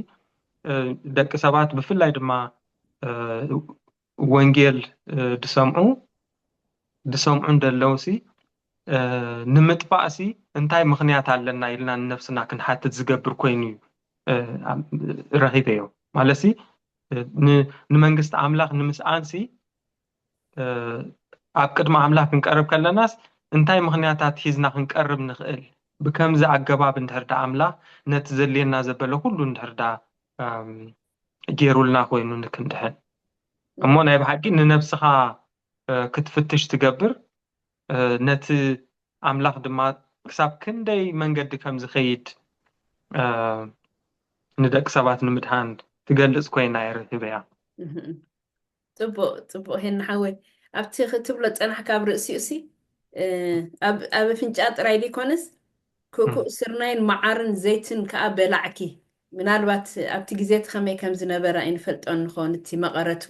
እ፣ ደቂ ሰባት ብፍላይ ድማ፣ እ፣ ወንጌል፣ እ፣ ድሰምዑ፣ ድሰምዑ እንደለዉ ሲ፣ እ፣ ንምጥፋእ ሲ እንታይ ምኽንያት ኣለና ኢልና ንነፍስና ክንሓትት ዝገብር ኮይኑ እዩ፣ እ፣ ኣም-፣ ረኺበዮ። ማለት ሲ፣ እ፣ ን-፣ ንመንግስቲ ኣምላኽ ንምስኣን ሲ፣ እ፣ ኣብ ቅድሚ ኣምላኽ ክንቀርብ ከለናስ እንታይ ምኽንያታት ሒዝና ክንቀርብ ንኽእል? ብከምዚ ኣገባብ እንድሕር ደኣ ኣምላኽ ነቲ ዘድልየና ዘበለ ኩሉ እንድሕር ደኣ፣ እም፣ ገይሩልና ኮይኑ ንክንድሕን። እሞ ናይ ብሓቂ ንነብስኻ፣ እ፣ ክትፍትሽ ትገብር፣ እ፣ ነቲ ኣምላኽ ድማ ክሳብ ክንደይ መንገዲ ከም ዝኸይድ፣ እ፣ ንደቂ ሰባት ንምድሃን ትገልጽ ኮይና እየ ረኺበያ። እህ። ጽቡቕ፣ ጽቡቕ ሄና ሓወይ። ኣብቲ ክትብሎ ጸናሕካ ኣብ ርእሲኡ ሲ፣ እ፣ ኣብ፣ ኣብ ኣፍንጫ ጥራይ ዘይኮነስ፣ ክእኩእ እም። ስርናይን መዓርን ዘይትን ከኣ በላዕኪ። ምናልባት ኣብቲ ግዜ እቲ ከመይ ከም ዝነበረ ኣይንፈልጦን ንኸውን፣ እቲ መቐረቱ።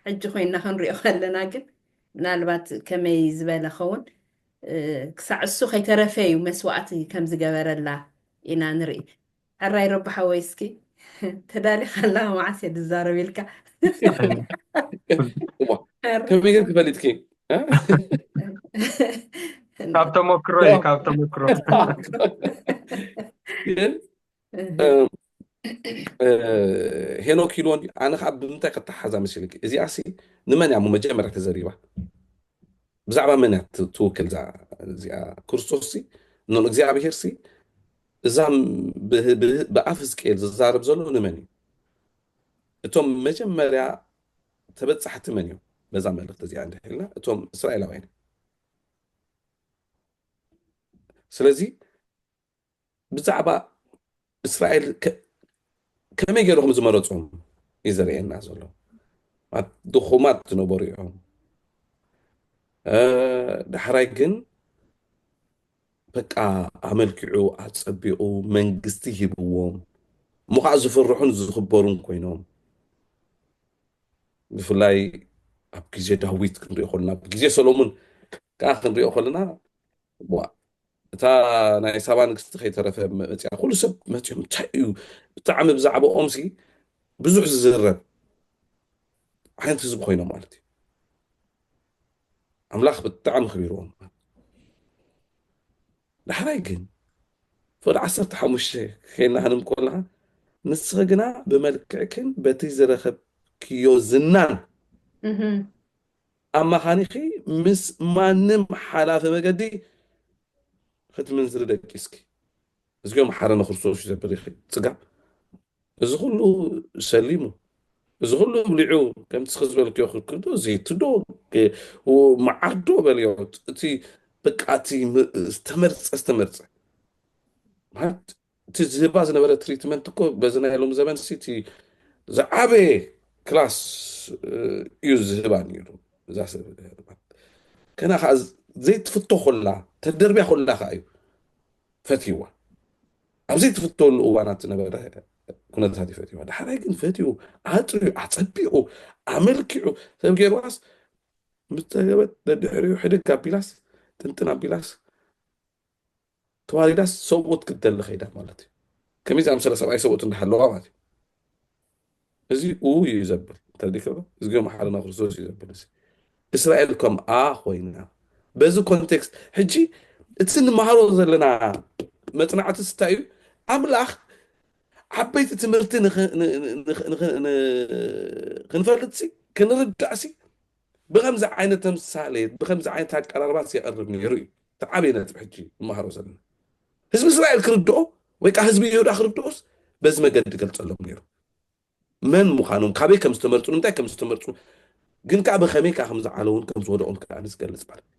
ሕጂ ኮይንና ክንሪኦ ከለና ግን፣ ምናልባት ከመይ ዝበለ ኸውን፣ እ፣ ክሳዕ እሱ ከይተረፈ እዩ መስዋእቲ ከም ዝገበረላ ኢና ንርኢ። ሕራይ ረቢ ሓወይ፣ እስኪ ተዳሊኻ ኣለኻ፣ መዓስ እየ ዝዛረብ ኢልካ። እዋ፣ ሕራይ። ከመይ ጌርኪ ፈሊጥኪ? እ? ካብ ተመክሮ እየ፣ ካብ ተመክሮ። ግን፣ እህ። እ፣ እ፣ ሄኖክ ኢልዎ እንዲ፣ ኣነ ኸዓ ብምንታይ ከተሓዛ መሲልኪ? እዚኣ ሲ ንመን እያ እሞ መጀመርያ ተዘሪባ? ብዛዕባ መን እያ ት-፣ ትውክል እዛ፣ እዚኣ? ክርስቶስ ሲ፣ ኖ፣ እግዚኣብሄር ሲ፣ እዛ ብ-፣ ብ-፣ ብኣፍ ህዝቅኤል ዝዛረብ ዘሎ ንመን እዩ? እቶም መጀመርያ ተበጻሕቲ መን እዮም? በዛ መልእኽቲ እዚኣ እንድሕር ኢልና፣ እቶም እስራኤላውያን እዮም። ስለዚ ብዛዕባ እስራኤል ከ-፣ ከመይ ገይሩ ከም ዝመረጾም እዩ ዘርእየና ዘሎ። ማለት ድኹማት ዝነበሩ እዮም። እ፣ ዳሕራይ ግን በቃ ኣመልኪዑ፣ ኣጸቢቑ፣ መንግስቲ ሂብዎም፣ እሞ ኸዓ ዝፍርሑን ዝኽበሩን ኮይኖም። ብፍላይ ኣብ ግዜ ዳዊት ክንሪኦ ከለና፣ ኣብ ግዜ ሰሎሞን ከኣ ክንሪኦ ከለና፣ ዋ፣ እታ ናይ ሳባ ንግስቲ ከይተረፈ መ-፣ መጺኣ፣ ኩሉ ሰብ መጺኦም፣ እንታይ እዩ ብጣዕሚ ብዛዕባኦም ሲ ብዙሕ ዝዝረብ ዓይነት ህዝቢ ኮይኖም ማለት እዩ። ኣምላኽ ብጣዕሚ ኣኽቢርዎም። ዳሕራይ ግን ፍቕዲ ዓሰርተ ሓሙሽተ ከይና ክንብል ከለና፣ ንስኺ ግና ብመልክዕክን በቲ ዝረኸብክዮ ዝናን እህ። ኣማኻኒኺ ምስ ማንም ሓላፊ መገዲ ክትምንዝሪ ደቂስኪ። እዚኦም ሓረ ንክርስቶስ እዩ ዘብል ኢኺ። ጽጋብ። እዚ ኩሉ ሰሊሙ፣ እዚ ኩሉ ብሊዑ፣ ከምቲ እስኺ ዝበልክዮ ክርክር ዶ፣ ዘይቲ ዶ፣ እ፣ መዓር ዶ በልዮ፣ እቲ በቃ እቲ ም-፣ ዝተመርጸ፣ ዝተመርጸ። ማለት እቲ ዝህባ ዝነበረ ትሪትመንት እኮ በዚ ናይ ሎም ዘበን ሲ እቲ ዝዓበየ ክላስ እዩ ዝህባ ነይሩ። እዛ ሰብ ከና ከዓ ዘይትፍቶ ኮላ ተደርብያ ኮላ ከዓ እዩ ፈትይዋ። ኣብ ዘይትፍተወሉ እዋናት ዝነበረ ኩነታት እዩ ፈትይዋ። ዳሕራይ ግን ፈትዩ ኣጥርዩ ኣፀቢቑ ኣመልኪዑ ሰብ ገይርዋስ ምስ ፀገበት ደድሕሪኡ ሕድግ ኣቢላስ ጥንጥን ኣቢላስ ተዋሪዳስ ሰብኡት ክትደሊ ከይዳ ማለት እዩ። ከመይ ዝኣምሰለ ሰብኣይ ሰብኡት እንዳሃለዋ ማለት እዩ። እዚ ኡ እዩ ዘብል ተረዲእካ ዶ? እዚኦ መሓረና ክርስቶስ እዩ ዘብል። እዚ እስራኤል ከምኣ ኮይና በዚ ኮንቴክስት ሕጂ እቲ ንመሃሮ ዘለና መፅናዕቲ ስታይ እዩ። ኣምላኽ ዓበይቲ ትምህርቲ ንኽ- ን- ን- ንኽ- ንኽ- ን- ክንፈልጥ ሲ ክንርዳእ ሲ ብከምዚ ዓይነት ተምሳሌት ብከምዚ ዓይነት ኣቀራርባ ሲ የቐርብ ነይሩ እዩ። ተዓበየ ነጥብ ሕጂ ንመሃሮ ዘለና ህዝቢ እስራኤል ክርድኦ ወይ ከዓ ህዝቢ ይሁዳ ክርድኦስ በዚ መገዲ ገልጸሎም ነይሩ። መን ምዃኖም ካበይ ከም ዝተመርፁ ንምንታይ ከም ዝተመርፁ ግን ከዓ ብከመይ ከዓ ከም ዝዓለውን ከም ዝወደቑን ከዓ ዝገልፅ ማለት እዩ።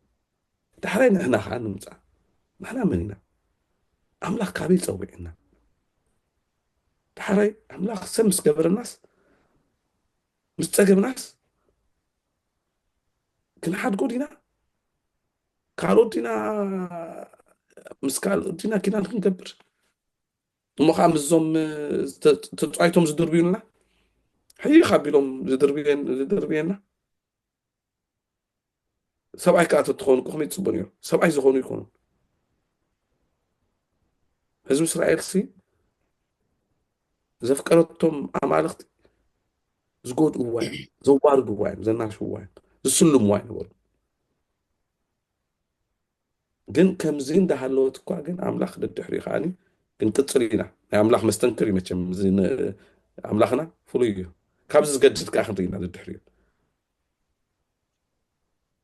ዳሕራይ ንሕና ከዓ ንምፃእ ንሕና መን ኢና? ኣምላኽ ካበይ ፀዊዕና? ዳሕራይ ኣምላኽ ሰብ ምስ ገበረናስ ምስ ፀገብናስ ክንሓድጎ ዲና ካልኦት ዲና ምስ ካልኦት ዲና ኪዳን ክንገብር እሞ ከዓ ምስዞም ተፃይቶም ዝድርብዩልና ሕይኽ ኣቢሎም ዝድርብየና ሰብኣይ ከዓ ተትኾኑ ከመይ ፅቡቅ ነይሩ። ሰብኣይ ዝኾኑ ይኮኑ ህዝቢ እስራኤል ሲ ዘፍቀረቶም ኣማልኽቲ ዝጎድእዋ እዮም፣ ዘዋርድዋ እዮም፣ ዘናሽውዋ እዮም፣ ዝስልምዋ ይነበሩ። ግን ከምዚ እንዳሃለወት እኳ ግን ኣምላኽ ደድሕሪኡ ከዓኒ ክንቅፅል ኢና። ናይ ኣምላኽ መስተንክር እዩ መቸም። እዚ ን- ኣምላኽና ፍሉይ እዩ። ካብዚ ዝገድድ ከዓ ክንርኢ ኢና ደድሕሪኡ።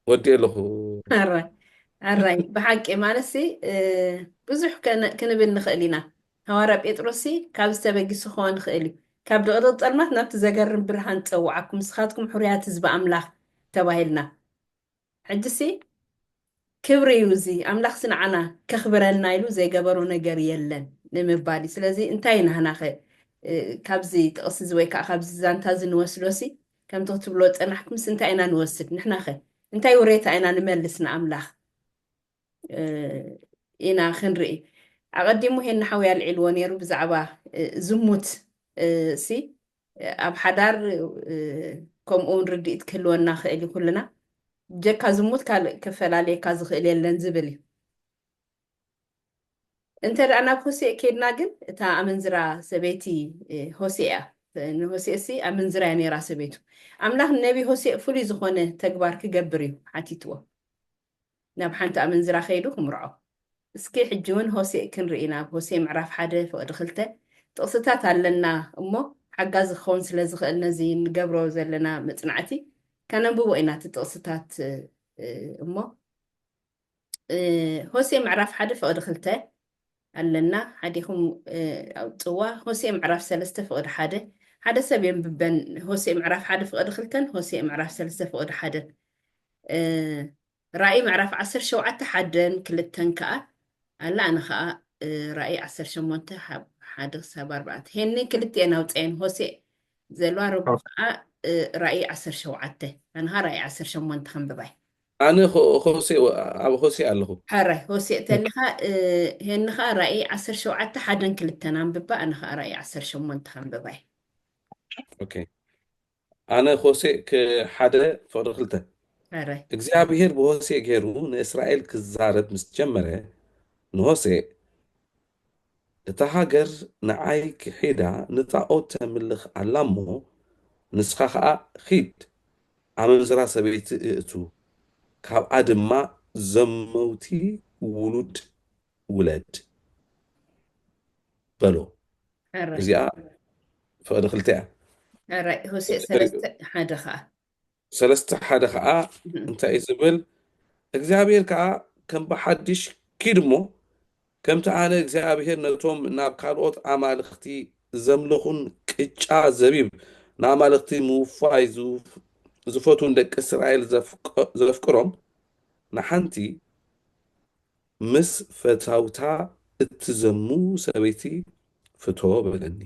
ወዲኤ ኣለኹ። ኣራይ ኣራይ ብሓቂ ማለት ሲ እ፣ ብዙሕ ከነ- ክንብል ንኽእል ኢና። ሃዋርያ ጴጥሮስ ሲ ካብዚ ተበጊሱ ክኾን ይኽእል እዩ። ካብ ድቕድቕ ጸልማት ናብቲ ዘገርም ብርሃን ጸውዓኩም ንስኻትኩም ሕሩያት ህዝቢ ኣምላኽ ተባሂልና። ሕጂ ሲ ክብሪ እዩ እዚ ኣምላኽ ሲ ንዓና ከኽብረልና ኢሉ ዘይገበሮ ነገር የለን ንምባል እዩ። ስለዚ እንታይ ናህናኸ እ፣ ካብዚ ጥቕሲ እዚ ወይ ከዓ ካብዚ ዛንታ እዚ ንወስዶ ሲ ከምቲ ክትብሎ ጸናሕኩምስ እንታይ ኢና ንወስድ ንሕናኸ እንታይ ውሬታ ኢና ንመልስ ንኣምላኽ እ፣ ኢና ክንርኢ። ኣቐዲሙ ሄና ሓውያ ኣልዒልዎ ነይሩ ብዛዕባ እ፣ ዝሙት እ፣ ሲ እ፣ ኣብ ሓዳር እ፣ ከምኡ እውን ርድኢት ክህልወና ክእል እዩ ኩልና ብጀካ ዝሙት ካልእ ክፈላልየካ ዝኽእል የለን ዝብል እዩ። እንተ ደኣ ናብ ሆሴእ ኬድና ግን እታ ኣመንዝራ ሰበይቲ እ፣ ሆሴእ እያ። ንሆሴእ ሲ ኣመንዝራ እያ ነይራ ሰበይቱ። ኣምላኽ ንነቢ ሆሴእ ፍሉይ ዝኾነ ተግባር ክገብር እዩ ሓቲትዎ። ናብ ሓንቲ ኣመንዝራ ከይዱ ክምርዖ። እስኪ ሕጂ እውን ሆሴእ ክንርኢ ናብ ሆሴእ ምዕራፍ ሓደ ፍቕዲ ክልተ ጥቕስታት ኣለና እሞ ሓጋዚ ክኸውን ስለ ዝኽእል ነዚ ንገብሮ ዘለና መጽናዕቲ ከነንብቦ ኢና እቲ ጥቕስታት እ፣ እሞ እ፣ ሆሴእ ምዕራፍ ሓደ ፍቕዲ ክልተ ኣለና ሓዲኹም እ፣ ኣውፅዋ ሆሴእ ምዕራፍ ሰለስተ ፍቕዲ ሓደ ሓደ ሰብ የንብበን ሆሴእ ምዕራፍ ሓደ ፍቕዲ ክልተን ሆሴእ ምዕራፍ ሰለስተ ፍቕዲ ሓደን እ፣ ራእይ ምዕራፍ ዓሰርተ ሸውዓተ ሓደን ክልተን ከዓ ኣላ ኣነ ከዓ እ፣ ራእይ ዓሰርተ ሸሞንተ ሓደ ክሳብ ኣርባዕተ ሄኒ ክልቲኤን ኣውፀየን ሆሴእ ዘለዋ ረቡ ከዓ እ፣ ራእይ ዓሰርተ ሸውዓተ ኣነ ከዓ ራእይ ዓሰርተ ሸሞንተ ከንብባይ ኣነ ሆሴ ኣብ ሆሴ ኣለኹ። ሕራይ ሆሴእ ተሊኻ ሄኒ ከዓ ራእይ ዓሰርተ ሸውዓተ ሓደን ክልተን ኣንብባ ኣነ ከዓ ራእይ ዓሰርተ ሸሞንተ ከንብባይ ኦኬ ኣነ ሆሴእ ሓደ ፍቕዲ ክልተ ሕራይ እግዚኣብሔር ብሆሴእ ገይሩ ንእስራኤል ክዛረብ ምስ ጀመረ ንሆሴእ እታ ሃገር ንዓይ ክሒዳ ንጣዖት ተምልኽ ኣላ እሞ ንስኻ ኸኣ ኺድ ኣመንዝራ ሰበይቲ እእቱ ካብኣ ድማ ዘመውቲ ውሉድ ውለድ በሎ። ሕራይ እዚኣ ፍቕዲ ክልተ እያ። ሕራይ ሆሴእ ሰለስተ ሓደ ከዓ ሰለስተ ሓደ ከዓ እንታይ እዩ ዝብል? እግዚኣብሔር ከዓ ከም ብሓድሽ ኪድ እሞ ከምቲ ኣነ እግዚኣብሔር ነቶም ናብ ካልኦት ኣማልኽቲ ዘምልኹን ቅጫ ዘቢብ ንኣማልኽቲ ምውፋይ ዝፍ- ዝፈትዉን ደቂ እስራኤል ዘፍቀ- ዘፍቅሮም ንሓንቲ ምስ ፈታውታ እትዘሙ ሰበይቲ ፍትዎ በለኒ።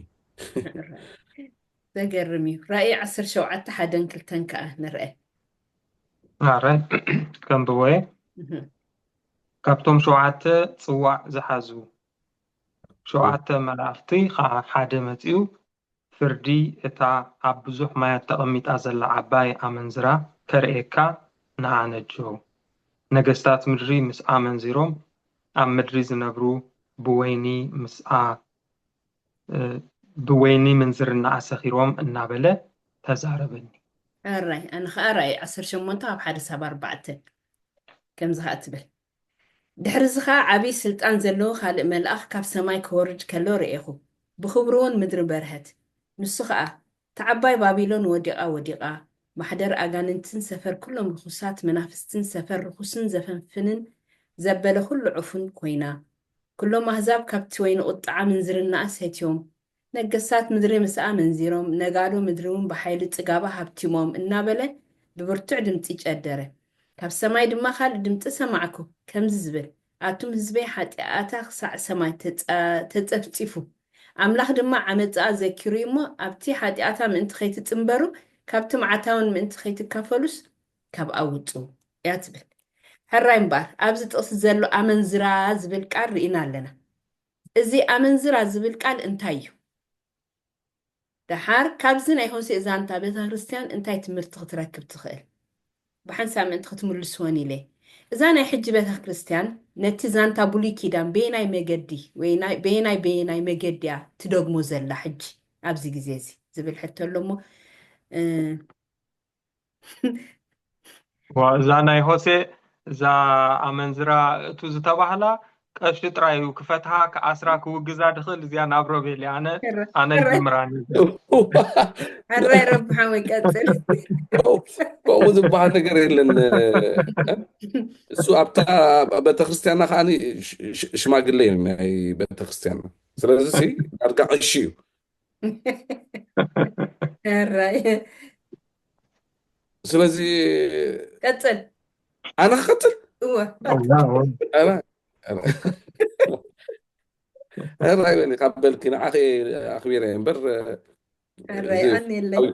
ዘገርም እዩ። ራእይ ዓሰርተ ሸውዓተ ሓደን ክልተን ከዓ ንርአ። ኣረ ከንብቦ እየ። እህም። ካብቶም ሸውዓተ ጽዋዕ ዝሓዙ ሸውዓተ መላእኽቲ ከዓ ሓደ መጺኡ፣ ፍርዲ እታ ኣብ ብዙሕ ማያት ተቐሚጣ ዘላ ዓባይ ኣመንዝራ ከርእየካ ንዓ ነጀው። ነገስታት ምድሪ ምስኣ ኣመንዚሮም፣ ኣብ ምድሪ ዝነብሩ ብወይኒ ምስኣ እ፣ ብወይኒ ምንዝርናኣ ሰኺሮም እናበለ ተዛረበኒ። ሕራይ ኣነ ከዓ ራእይ ዓሰርተ ሸሞንተ ካብ ሓደ ሳብ ኣርባዕተ ከምዚ ከዓ ትብል። ድሕሪ እዚ ከዓ ዓብዪ ስልጣን ዘለዎ ካልእ መልኣኽ ካብ ሰማይ ክወርድ ከሎ ርኤኹ። ብኽብሩ እውን ምድሪ በርሀት። ንሱ ከዓ፣ እታ ዓባይ ባቢሎን ወዲቓ ወዲቓ፣ ማሕደር ኣጋንንትን ሰፈር ኩሎም ርኹሳት መናፍስትን ሰፈር ርኹስን ዘፈንፍንን ዘበለ ኩሉ ዕፉን ኮይና። ኩሎም ኣህዛብ ካብቲ ወይኒ ቁጥዓ ምንዝርናኣ ሰትዮም፣ ነገስታት ምድሪ ምስኣ መንዚሮም፣ ነጋዶ ምድሪ እውን ብሓይሊ ጽጋባ ሃብቲሞም እናበለ ብብርቱዕ ድምጺ ጨደረ። ካብ ሰማይ ድማ ካልእ ድምጺ ሰማዕኩ፣ ከምዚ ዝብል፣ ኣቱም ህዝበይ ሓጢኣታ ክሳዕ ሰማይ ተጸ- ተጸፍጺፉ፣ ኣምላኽ ድማ ዓመጻኣ ዘኪሩ እዩ እሞ፣ ኣብቲ ሓጢኣታ ምእንቲ ከይትጽንበሩ፣ ካብቲ መዓታውን ምእንቲ ከይትካፈሉስ ካብኣ ውጹ እያ ትብል። ሕራይ እምበኣር፣ ኣብዚ ጥቕሲ ዘሎ ኣመንዝራ ዝብል ቃል ርኢና ኣለና። እዚ ኣመንዝራ ዝብል ቃል እንታይ እዩ? ደሓር ካብዚ ናይ ሆሴእ ዛንታ ቤተ ክርስቲያን እንታይ ትምህርቲ ክትረክብ ትኽእል? ብሓንሳብ ምእንቲ ክትምልስወን ኢለ። እዛ ናይ ሕጂ ቤተ ክርስቲያን ነቲ ዛንታ ብሉይ ኪዳን በየናይ መገዲ ወይ ናይ- በየናይ በየናይ መገዲ እያ ትደግሞ ዘላ ሕጂ ኣብዚ ግዜ እዚ ዝብል ሕቶ ኣሎ እሞ እ፣ ዋ፣ እዛ ናይ ሆሴ እዛ ኣመንዝራ እቱ ዝተባህላ ቀሺ ጥራይ እዩ ክፈትሃ ክኣስራ ክውግዛ ድኽእል እዚኣ ናብ ሮቤል እያ። ኣነ ኣነ ይጅምራ። ሕራይ ረብሓ ወይ ቀፅል። ከምኡ ዝበሃል ነገር የለን። እሱ ኣብታ ቤተክርስትያንና ከዓ ሽማግለ እዩ ናይ ቤተክርስትያንና። ስለዚ ሲ ዳርጋ ቀሺ እዩ። ሕራይ ስለዚ ቀፅል። ኣነ ክቀፅል እወ ሕራይ በሊ ካብ በልኪ ንዓኺ ኣኽቢረ እየ እምበር ሕራይ ኣነ የለይ።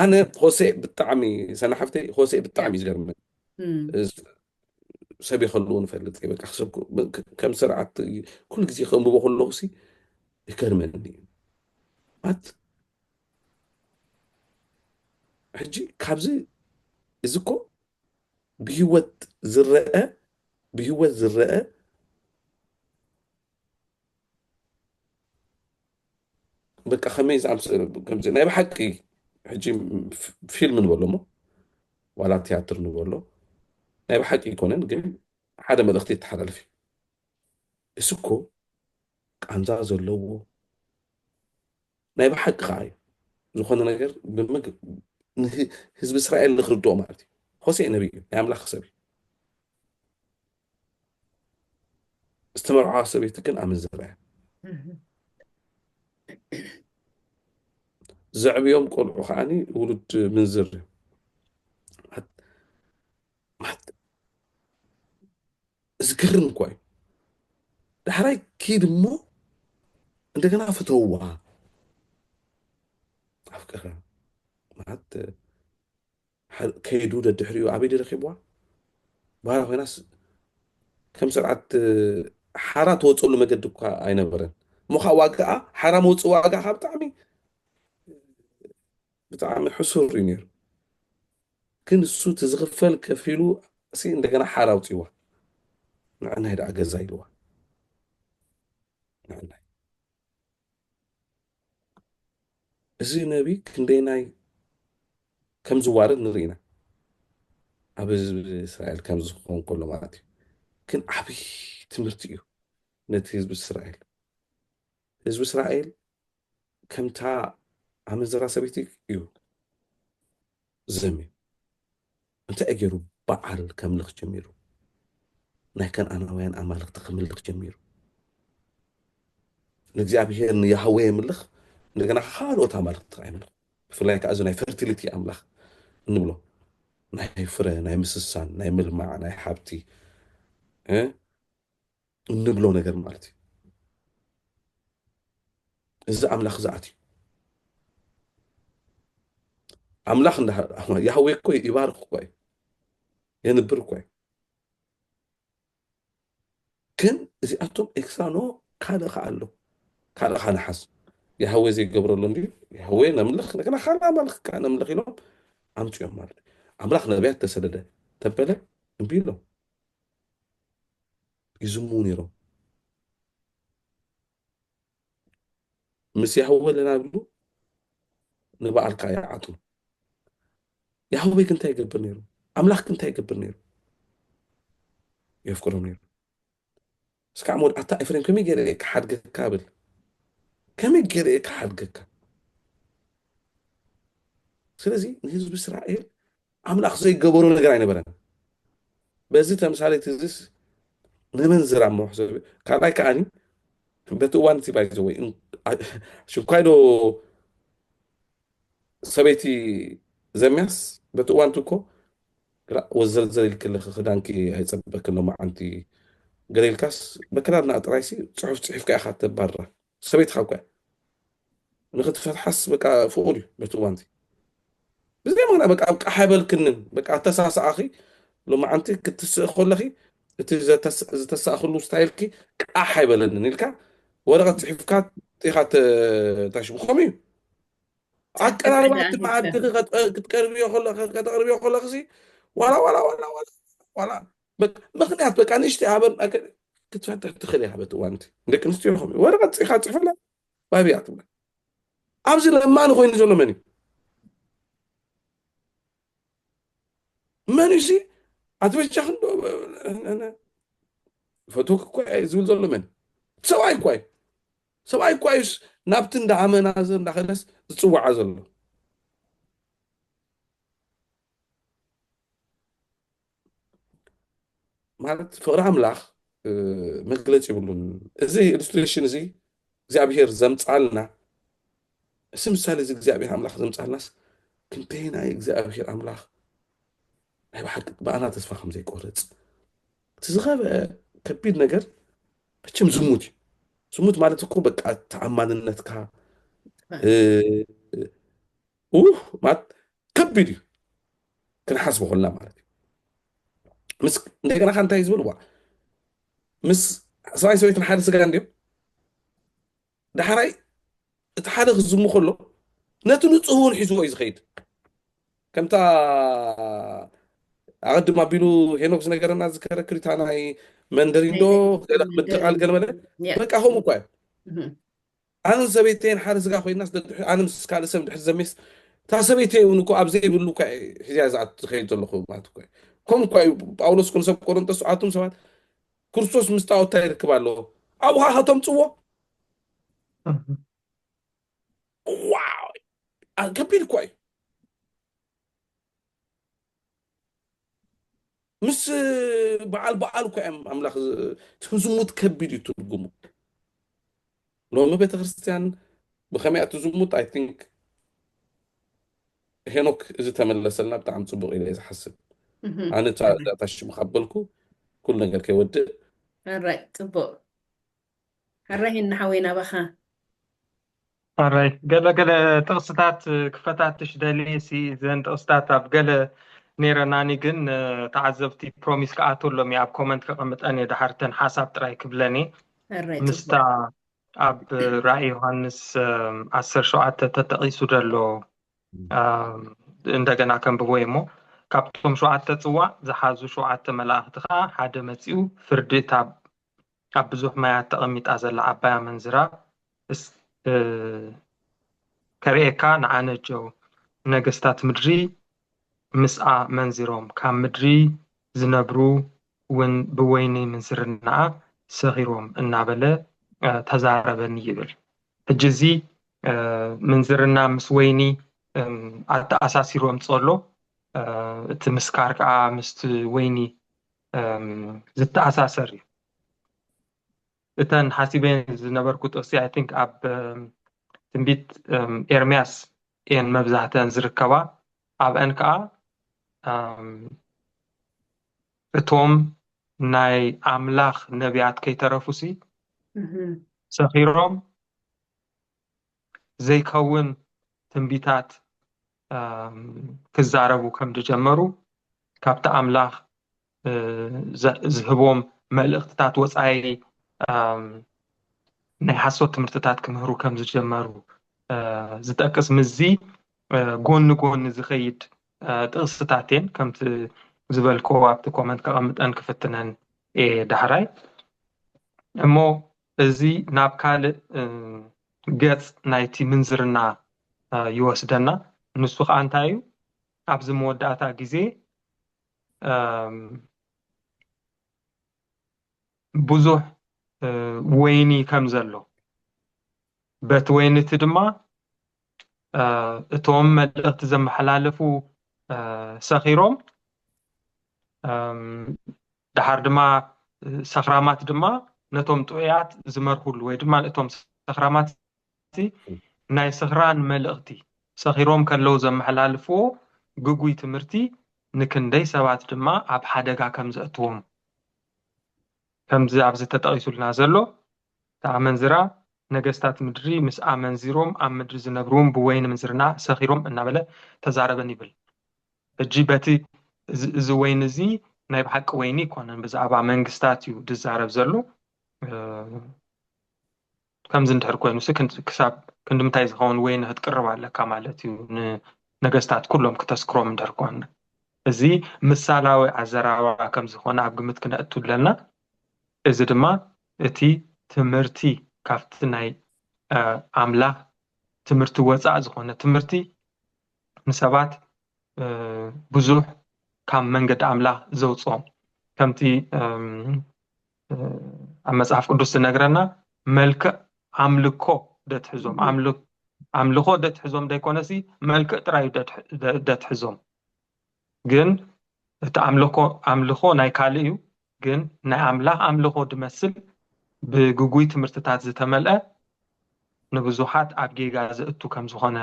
ኣነ ሆሴ ብጣዕሚ ሰናሓፍተይ ሆሴ ብጣዕሚ እዩ ዝገርመ እም፣ ሰብ የኸልዎ ንፈልጥ እየ። በቃ ክሰብ ከም ስርዓት ኩሉ ግዜ ከንብቦ ከለኹ ሲ ይገርመኒ እዩ። ማለት ሕጂ ካብዚ እዚ እኮ ብህይወት ዝረአ ብህይወት ዝረአ በቃ ከመይ ዝኣምሰለ ከምዚ ናይ ብሓቂ ሕጂ ፊልም ንበሎ እሞ ዋላ ቲያትር ንበሎ ናይ ብሓቂ ኣይኮነን ግን ሓደ መልእኽቲ ይተሓላልፍ እዩ። እዚ እኮ ቃንዛ ዘለዎ ናይ ብሓቂ ከዓ እዩ። ዝኾነ ነገር ብምግ ንህ- ህዝቢ እስራኤል ንክርድኦ ማለት እዩ። ሆሴዕ ነቢይ እዩ፣ ናይ ኣምላኽ ሰብ እዩ። ዝተመርዓዋ ሰበይቲ ግን ኣመንዝራ እያ። ዘዕብዮም ቆልዑ ከዓኒ ውሉድ ምንዝር እዩ። ማለት ዝገርም እኳ እዩ። ዳሕራይ ኪድ እሞ እንደገና ፍተውዋ ኣፍቅራ ማለት ከይዱ ደድሕሪኡ ኣበይ ድረኪብዋ ባራ ኮይናስ ከም ስርዓት ሓራ ትወፀሉ መገዲ እኳ ኣይነበረን እሞ ከዓ ዋጋኣ ሓራ መውፅእ ዋጋ ከዓ ብጣዕሚ ብጣዕሚ ሕሱር እዩ ነይሩ። ግን እሱ እቲ ዝኽፈል ከፊሉ ሲ እንደገና ሓር ኣውፅዋ ንዕናይ ደኣ ገዛ ኢልዋ ንዕናይ እዚ ነቢ ክንደይናይ ከም ዝዋረድ ንርኢ ኢና ኣብ ህዝቢ እስራኤል ከም ዝኸውን ከሎ ማለት እዩ ግን ዓብይ ትምህርቲ እዩ ነቲ ህዝቢ እስራኤል ህዝቢ እስራኤል ከምታ ኣመንዝራ ሰበይቲ እዩ ዘምዩ እንታይ ገይሩ በዓል ከምልኽ ጀሚሩ ናይ ከነኣናውያን ኣማልኽቲ ከምልኽ ጀሚሩ ንእግዚኣብሔር ንያህወ የምልኽ እንደገና ካልኦት ኣማልኽቲ ኣይምልኽ ብፍላይ ከዓ እዚ ናይ ፈርቲሊቲ ኣምላኽ እንብሎ ናይ ፍረ ናይ ምስሳን ናይ ምልማዕ ናይ ሓብቲ እንብሎ ነገር ማለት እዩ እዚ ኣምላኽ ዝኣት እዩ። ኣምላኽ እንዳ ያህዌ እኮ ይባርኽ እኮ እዩ፣ የንብር እኮ እዩ። ግን እዚኣቶም ኤክስትራ ኖ፣ ካልእ ከ ኣሎ፣ ካልእ ከ ንሓዝ። ያህዌ ዘይገብረሉ እንዲ ያህዌ ነምልኽ፣ እንደገና ካልእ ኣማልኽ ከ ነምልኽ ኢሎም ኣምፅኦም ማለት እዩ። ኣምላኽ ነቢያት ተሰደደ ተበለ እምቢ ኢሎም ይዝሙ ነይሮም። ምስ ያህወ ኣለና ብሉ ንበዓልካ ይዓጥኑ። ያህወ ግን እንታይ ይገብር ነይሩ? ኣምላኽ ግን እንታይ ይገብር ነይሩ? የፍቅሮም ነይሩ። እስካዕ ሞድ ኣታ ኤፍሬም ከመይ ገይረ እየ ክሓድገካ ብል፣ ከመይ ገይረ እየ ክሓድገካ? ስለዚ ንህዝቢ እስራኤል ኣምላኽ ዘይገበሮ ነገር ኣይነበረን። በዚ ተምሳሌት እዚስ ንመንዝራ እሞ ሕሰብ። ካልኣይ ከኣኒ በቲ እዋን እቲ ባይ ዘወይ ሽኳይ ዶ ሰበይቲ ዘሚያስ በቲ እዋን እኮ ግራ ወዘልዘል ኢልክልኺ ክዳንኪ ኣይጸበክን ሎማዓንቲ ገለ ኢልካስ በክዳና ጥራይሲ ጽሑፍ ጽሒፍካ ኢኻ ተባርራ። ሰበይትኻ እኮ እያ። ንኽትፈትሓስ በቃ ፍቑድ እዩ በቲ እዋን እዚ። ብዘይ ምኽንያት በቃ ቃሕ ኣይበልክንን። በቃ ኣተሳስኣኺ ሎማዓንቲ ክትስእ ከለኺ እቲ ዘተስ- ዝተሳእኽሉ ስታይልኪ ቃሕ ኣይበለንን ኢልካ ወረቐት ጽሒፍካ ኢኻ ተ- ታሽሙ። ከምኡ እዩ ኣቀራርባ ኣተሓዳድካ። እቲ መዓድኺ ከጥ- ክትቀርብዮ ከለኺ ከተቕርብዮ ከለኺ ሲ ዋላ ዋላ ዋላ ዋላ ዋላ በቃ ምኽንያት በቃ ንእሽተይ ሃበን ክትፈትሕ ትኽእል ኢኻ። በቲ እዋን እቲ ደቂ ኣንስትዮ ከምኡ ወረቐት ጽኢኻ ጽሕፈላ ባብያ ትብላ። ኣብዚ ለማኒ ኮይኑ ዘሎ መን እዩ? መን እዩ ሲ ኣቲ በጃ ክንዶ ፈትወክ እኮ እየ ዝብል ዘሎ መን እዩ? ሰብኣይ እኳ እዩ። ሰብኣይ እኳ እዩስ ናብቲ እንዳ ኣመናዘር እንዳኸደስ ዝፅዋዓ ዘሎ ማለት ፍቕሪ ኣምላኽ መግለፂ ይብሉን። እዚ ኢሉስትሬሽን እዚ እግዚኣብሔር ዘምፃልና፣ እዚ ምሳሌ እዚ እግዚኣብሔር ኣምላኽ ዘምፃልናስ ክንደይ ናይ እግዚኣብሔር ኣምላኽ ናይ ብሓቂ ብኣና ተስፋ ከም ዘይቆርፅ። እቲ ዝኸበ ከቢድ ነገር መቸም ዝሙት እዩ። ዝሙት ማለት እኮ በቃ ተኣማንነትካ ኡህ ማለት ከቢድ እዩ ክንሓስቦ ኮልና ማለት እዩ። ምስ እንደገና ከ እንታይ ዝብል ዋ ምስ ሰብኣይ ሰበይትን ሓደ ስጋ እንዲዮም። ዳሕራይ እቲ ሓደ ክዝሙ ከሎ ነቲ ንጹህ እውን ሒዝዎ እዩ ዝኸይድ። ከምታ ኣቐድም ኣቢሉ ሄኖክ ዝነገረና ዝከረክር እታ ናይ መንደሪንዶ ገለ ክምድቃል ገለ መለ በቃ ከምኡ እኳ እዩ። ኣነን ሰበይተይን ሓደ ስጋ ኮይናስ ደድሕሪ ኣነ ምስ ካልእ ሰብ ድሕሪ ዘሜስ እታ ሰበይተይ እውን እኮ ኣብ ዘይብሉ እኳ ሒዝያ ዝኣቱ ዝኸይድ ዘለኹ ማለት እኮ እዩ። ከምኡ እኳ እዩ ጳውሎስ እኮ ንሰብ ቆሮንጦስ ኣቱም ሰባት ክርስቶስ ምስ ጣዖት እንታይ ይርክብ ኣለዎ? ኣብኡ ከዓ ከተምፅዎ ዋው ከቢድ እኳ እዩ። ምስ በዓል በዓል እኳ እዮም ኣምላኽ ትምዝሙት ከቢድ እዩ ትርጉሙ። ሎሚ ቤተክርስትያን ብኸመይ ትዝሙት? I think ሄኖክ እዚ ተመለሰልና ብጣዕሚ ፅቡቅ ኢለ ዝሓስብ። ኣነ እታ ሽሙ ካበልኩ ኩሉ ነገር ከይወድእ ኣራይ ፅቡቅ ኣራይ ናሓወይ ናባኻ ኣራይ ገለ ገለ ጥቕስታት ክፈታትሽ ደሊ ሲ ዘን ጥቕስታት ኣብ ገለ ነይረናኒ ግን ተዓዘብቲ ፕሮሚስ ክኣትወሎም እየ ኣብ ኮመንት ከቐምጠን እየ ድሓርተን ሓሳብ ጥራይ ክብለኒ ምስታ ኣብ ራእይ ዮሃንስ ዓሰርተ ሸውዓተ ተጠቒሱ ዘሎ እንደገና ከንብቦ እየ እሞ ካብቶም ሸውዓተ ፅዋዕ ዝሓዙ ሸውዓተ መላእኽቲ ከዓ ሓደ መፂኡ ፍርዲ እታ ኣብ ብዙሕ ማያት ተቐሚጣ ዘላ ዓባይ ኣመንዝራ ከርእየካ ንዓነጀው ነገስታት ምድሪ ምስኣ መንዚሮም ካብ ምድሪ ዝነብሩ እውን ብወይኒ ምንዝርናኣ ሰኺሮም እናበለ ተዛረበኒ ይብል። ሕጂ እዚ ምንዝርና ምስ ወይኒ ኣተኣሳሲሩ ኣምፅኦ ኣሎ። እቲ ምስካር ከዓ ምስቲ ወይኒ ዝተኣሳሰር እዩ። እተን ሓሲበን ዝነበርኩ ጥቕሲ I think ኣብ ትንቢት ኤርምያስ እየን መብዛሕተን ዝርከባ። ኣብአን ከዓ እቶም ናይ ኣምላኽ ነቢያት ከይተረፉሲ ሰኺሮም ዘይከውን ትንቢታት ክዛረቡ ከም ዝጀመሩ፣ ካብቲ ኣምላኽ ዝህቦም መልእኽትታት ወፃኢ ናይ ሓሶት ትምህርትታት ክምህሩ ከም ዝጀመሩ ዝጠቅስ፣ ምስዚ ጎኒ ጎኒ ዝኸይድ ጥቕስታት እየን። ከምቲ ዝበልክዎ ኣብቲ ኮመንት ከቐምጠን ክፍትነን እየ ዳሕራይ። እሞ እዚ ናብ ካልእ ገጽ ናይቲ ምንዝርና ይወስደና። ንሱ ከዓ እንታይ እዩ? ኣብዚ መወዳእታ ግዜ ብዙሕ ወይኒ ከም ዘሎ፣ በቲ ወይኒ እቲ ድማ እቶም መልእኽቲ ዘመሓላልፉ ሰኺሮም፣ ደሓር ድማ ሰኽራማት ድማ ነቶም ጥዑያት ዝመርሁሉ፣ ወይ ድማ እቶም ሰኽራማት ናይ ስኽራን መልእኽቲ ሰኺሮም ከለዉ ዘመሓላልፍዎ ግጉይ ትምህርቲ ንክንደይ ሰባት ድማ ኣብ ሓደጋ ከም ዘእትዎም፣ ከምዚ ኣብዚ ተጠቒሱልና ዘሎ፣ እቲ ኣመንዝራ፣ ነገስታት ምድሪ ምስ ኣመንዚሮም ኣብ ምድሪ ዝነብሩ እውን ብወይኒ ምንዝርና ሰኺሮም እናበለ ተዛረበን ይብል። ሕጂ በቲ እዚ ወይኒ እዚ ናይ ብሓቂ ወይኒ ኣይኮነን፣ ብዛዕባ መንግስታት እዩ ዝዛረብ ዘሎ። ከምዚ እንድሕር ኮይኑ ሲ ክሳብ ክንድምታይ ዝኸውን ወይኒ ክትቅርብ ኣለካ ማለት እዩ፣ ንነገስታት ኩሎም ክተስክሮም እንድሕር ኮንና። እዚ ምሳላዊ ኣዘራርባ ከም ዝኾነ ኣብ ግምት ክነእቱ ኣለና። እዚ ድማ እቲ ትምህርቲ ካብቲ ናይ ኣምላኽ ትምህርቲ ወፃእ ዝኾነ ትምህርቲ ንሰባት ብዙሕ ካብ መንገዲ ኣምላኽ ዘውፅኦም፣ ከምቲ ኣብ መፅሓፍ ቅዱስ ዝነግረና፣ መልክዕ ኣምልኮ ደትሕዞም። ኣምልኮ ደትሕዞም ደይኮነሲ፣ መልክዕ ጥራይ ደትሕዞም። ግን እቲ ኣምልኮ ኣምልኮ ናይ ካልእ እዩ። ግን ናይ ኣምላኽ ኣምልኮ ድመስል ብግጉይ ትምህርትታት ዝተመልአ፣ ንብዙሓት ኣብ ጌጋ ዘእቱ ከም ዝኾነ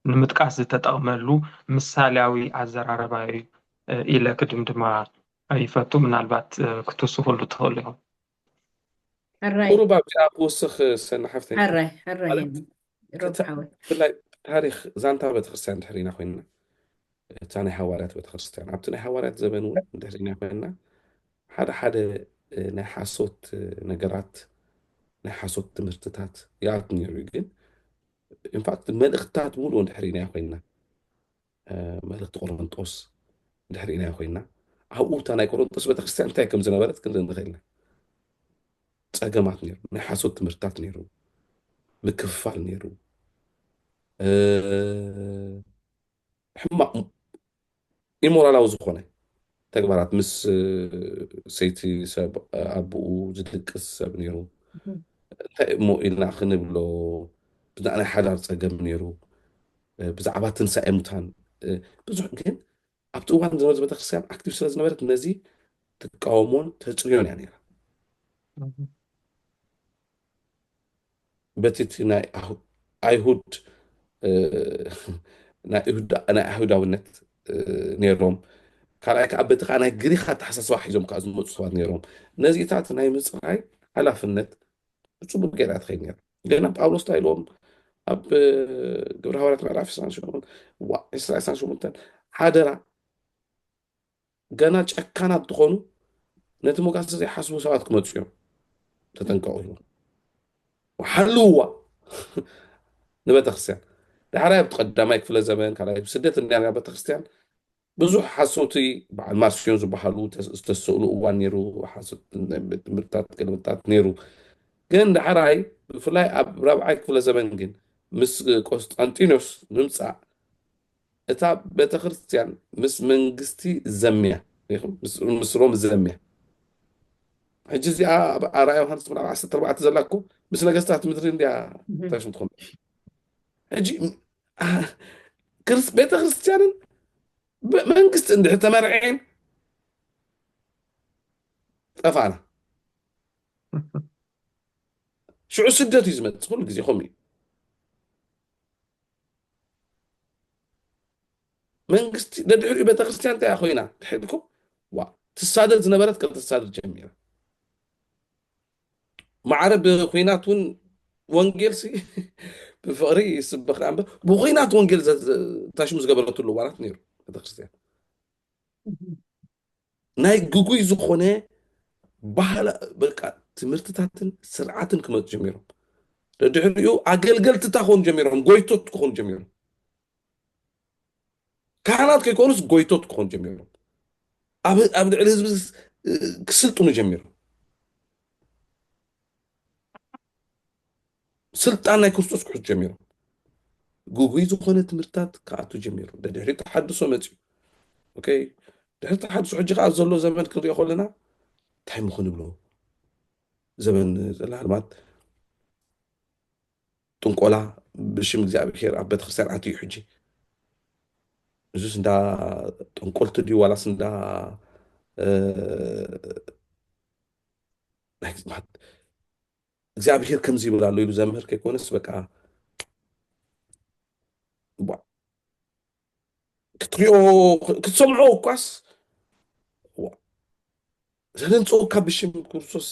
ንምጥቃስ ዝተጠቕመሉ ምሳሌያዊ ኣዘራረባ እዩ ኢለ ክድምድማ ይፈቱ። ምናልባት ክትውስኽሉ ትኽእሉ ኢኹም። ሕራይ ቁሩብ ኣብዚኣ ክውስኽ፣ ሰኒ ሓፍተይ። ሕራይ ሕራይ ማለት የኒ። ሮብ ሓወይ። ብፍላይ ታሪኽ ዛንታ ቤተክርስትያን ድሕር ኢና ኮይንና፣ እታ ናይ ሃዋርያት ቤተክርስትያን፣ ኣብቲ ናይ ሃዋርያት ዘበን እውን ድሕር ኢና ኮይንና፣ ሓደ ሓደ ናይ ሓሶት ነገራት፣ ናይ ሓሶት ትምህርትታት ይኣቱ ነይሩ እዩ። ግን ኢንፋክት መልእኽትታት ሙሉእ ድሕር ኢና ኮይንና፣ መልእኽቲ ቆሮንጦስ ድሕር ኢና ኮይንና፣ ኣብኡ እታ ናይ ቆሮንጦስ ቤተክርስትያን እንታይ ከም ዝነበረት ክንርኢ ንኽእል ኢና። ፀገማት ነይሩ፣ ናይ ሓሶት ትምህርትታት ነይሩ፣ ምክፍፋል ነይሩ፣ ሕማቕ ኢሞራላዊ ዝኾነ ተግባራት፣ ምስ ሰይቲ ሰብ ኣቦኡ ዝድቅስ ሰብ ነይሩ። እንታይ እሞ ኢልና ክንብሎ፣ ብዛዕባ ናይ ሓዳር ፀገም ነይሩ፣ ብዛዕባ ትንሳኤ ሙታን ብዙሕ። ግን ኣብቲ እዋን ዝነበረት ቤተክርስትያን ኣክቲቭ ስለ ዝነበረት ነዚ ትቃወሞን ተፅርዮን እያ ነይራ። በቲ እቲ ናይ ኣይሁድ ናይ ኣይሁዳውነት ነይሮም። ካልኣይ ከዓ በቲ ከዓ ናይ ግሪክ ኣተሓሳስባ ሒዞም ከዓ ዝመፁ ሰባት ነይሮም። ነዚታት ናይ ምፅራይ ሓላፍነት ብፅቡቅ ገይራ ትኸይድ ነይራ። ገና ጳውሎስ እንታይ ኢልዎም ኣብ ግብረ ሃዋርያት ምዕራፍ ዕስራን ሸሞንተን ሓደራ ገና ጨካናት ትኾኑ፣ ነቲ ሞጋሲ ዘይሓስቡ ሰባት ክመፁ እዮም፣ ተጠንቀቑ ኢሉ። ሓልውዋ ንቤተክርስትያን። ዳሕራይ ኣብቲ ቀዳማይ ክፍለ ዘመን፣ ካልኣይ ስደት እንዲያ ቤተክርስትያን ብዙሕ ሓሰውቲ በዓል ማርሲዮን ዝበሃሉ ዝተሰእሉ እዋን ነይሩ። ትምህርታት ቅድምታት ነይሩ። ግን ዳሕራይ ብፍላይ ኣብ ራብዓይ ክፍለ ዘመን ግን ምስ ቆስጣንጢኖስ ምምፃእ እታ ቤተክርስትያን ምስ መንግስቲ ዘምያ፣ ምስ ሮም ዘምያ። ሕጂ እዚኣ ኣብ ኣርኣያ ዮሃንስ ምዕራፍ ዓሰርተ ኣርባዕተ ዘላ እኮ ምስ ነገስታት ምድሪ እንዲያ ተሽም ትኾን። ሕጂ ቤተክርስትያንን መንግስቲ እንድሕር ተመርዐን ጠፋና። ሽዑ ስደት እዩ ዝመፅእ፣ ኩሉ ግዜ ከምኡ እዩ። መንግስቲ ደድሕሪኡ ቤተክርስትያን እንታይ ኮይና ድሕልኩም ዋ ትሳደድ ዝነበረት ከም ትሳደድ ጀሚራ። ማዕረ ብኩናት እውን ወንጌል ሲ ብፍቕሪ ይስበኽ ደኣ እምበር ብኹናት ወንጌል ዘ- ዘ- ታሽሙ ዝገበረትሉ እዋናት ነይሩ። ቤተክርስትያን ናይ ግጉይ ዝኾነ ባህላ በቃ ትምህርትታትን ስርዓትን ክመፁ ጀሚሮም። ድሕሪኡ ኣገልገልትታ ክኾኑ ጀሚሮም፣ ጎይቶት ክኾኑ ጀሚሮም። ካህናት ከይኮኑስ ጎይቶት ክኾኑ ጀሚሮም። ኣብ ኣብ ልዕሊ ህዝቢ ክስልጥኑ ጀሚሮም። ስልጣን ናይ ክርስቶስ ክሕዙ ጀሚሮም። ግጉይ ዝኾነ ትምህርትታት ክኣቱ ጀሚሩ። ድሕሪ ተሓድሶ መፅዩ። ኦኬ፣ ድሕሪ ተሓድሶ ሕጂ ከዓ ዘሎ ዘመን ክንሪኦ ከለና እንታይ ምኹን ይብሎ ዘመን ዘላልማት ጥንቆላ ብሽም እግዚኣብሔር ኣብ ቤተክርስትያን ኣትዩ ሕጂ እዙስ እንዳ ጠንቆልቲ ድዩ ዋላስ እንዳ እግዚኣብሔር ከምዚ ይብል ኣሎ ኢሉ ዘምህር ከይኮነስ በቃ ክትሪኦ ክትሰምዖ እኳስ ዘደንፀውካ ብሽም ክርስቶስ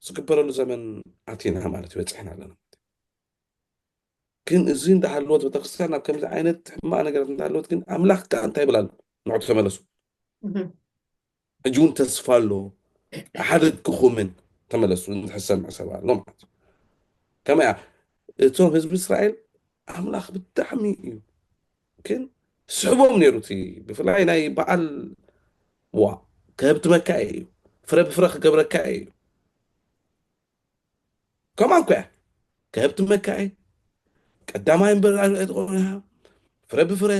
ዝግበረሉ ዘመን ኣቲና ማለት እዩ በፂሕና ኣለና። ግን እዚ እንዳሃለወት ቤተክርስትያን ናብ ከምዚ ዓይነት ሕማቕ ነገራት እንዳሃለወት ግን ኣምላኽ ከዓ እንታይ ይብል ኣሎ? ንዑ ተመለሱ። ሕጂ እውን ተስፋ ኣሎ። ሓደ ክኹምን ተመለሱ። ዝሕሰብ ሰብ ኣሎ ማለት እዩ። ከመይ እቶም ህዝቢ እስራኤል ኣምላኽ ብጣዕሚ እዩ ግን ስሕቦም ነይሩ። እቲ ብፍላይ ናይ በዓል ዋ ከብትመካ እዩ፣ ፍረ ብፍረ ክገብረካ እዩ። ከምኣ እኮ እያ ከብትመካ እየ ቀዳማይ እምበር ኣይትኾንያ ፍረ ብፍረ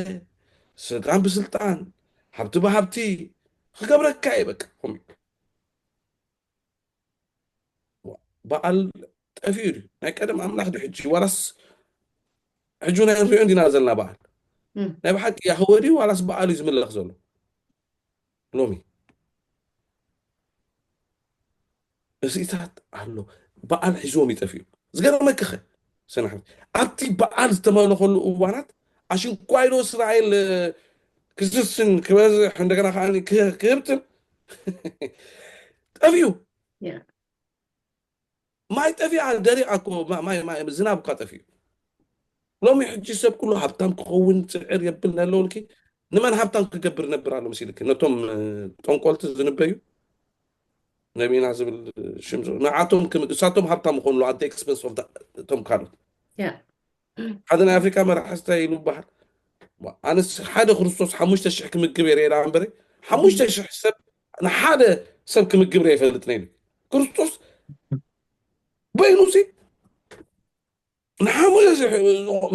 ስልጣን ብስልጣን ሃብቲ ብሃብቲ ክገብረካ እየ በቃ ከምኡ በዓል ጠፊኡ ድዩ ናይ ቀደም ኣምላኽ ድዩ ሕጂ ዋላስ ሕጂ ናይ ንሪኦ እንዲና ዘለና በዓል ናይ ብሓቂ ያህወ ድዩ ዋላስ በዓል እዩ ዝምለኽ ዘሎ ሎሚ እዚታት ኣሎ በዓል ሒዝዎም ይጠፍኡ ዝገርመክኸ ሰናሕ ኣብቲ በዓል ዝተመለኸሉ እዋናት ኣሽንኳይዶ እስራኤል ክስስን ክበዝሕ እንደገና ከዓ ክህብትን ጠፍኡ ማይ ጠፊኣ ደሪቃ እኮ ዝናብ እኳ ጠፊኡ ሎሚ ሕጂ ሰብ ኩሉ ሃብታም ክኸውን ፅዕር የብል ነለውልኪ ንመን ሃብታም ክገብር ነብር ኣሎ መሲልኪ ነቶም ጠንቆልቲ ዝንበዩ ነቢና ዝብል ሽም ንዓቶም እሳቶም ሃብታም ምኾኑ at the expense of እቶም ካልኦት ሓደ ናይ ኣፍሪካ መራሒ እንታይ ኢሉ ይበሃል ኣነስ ሓደ ክርስቶስ ሓሙሽተ ሽሕ ክምግብ የርእየና እምበረ ሓሙሽተ ሽሕ ሰብ ንሓደ ሰብ ክምግብ ርአ ይፈልጥ ነይሉ ክርስቶስ በይኑ ሲ ንሓሙሽተ ሽሕ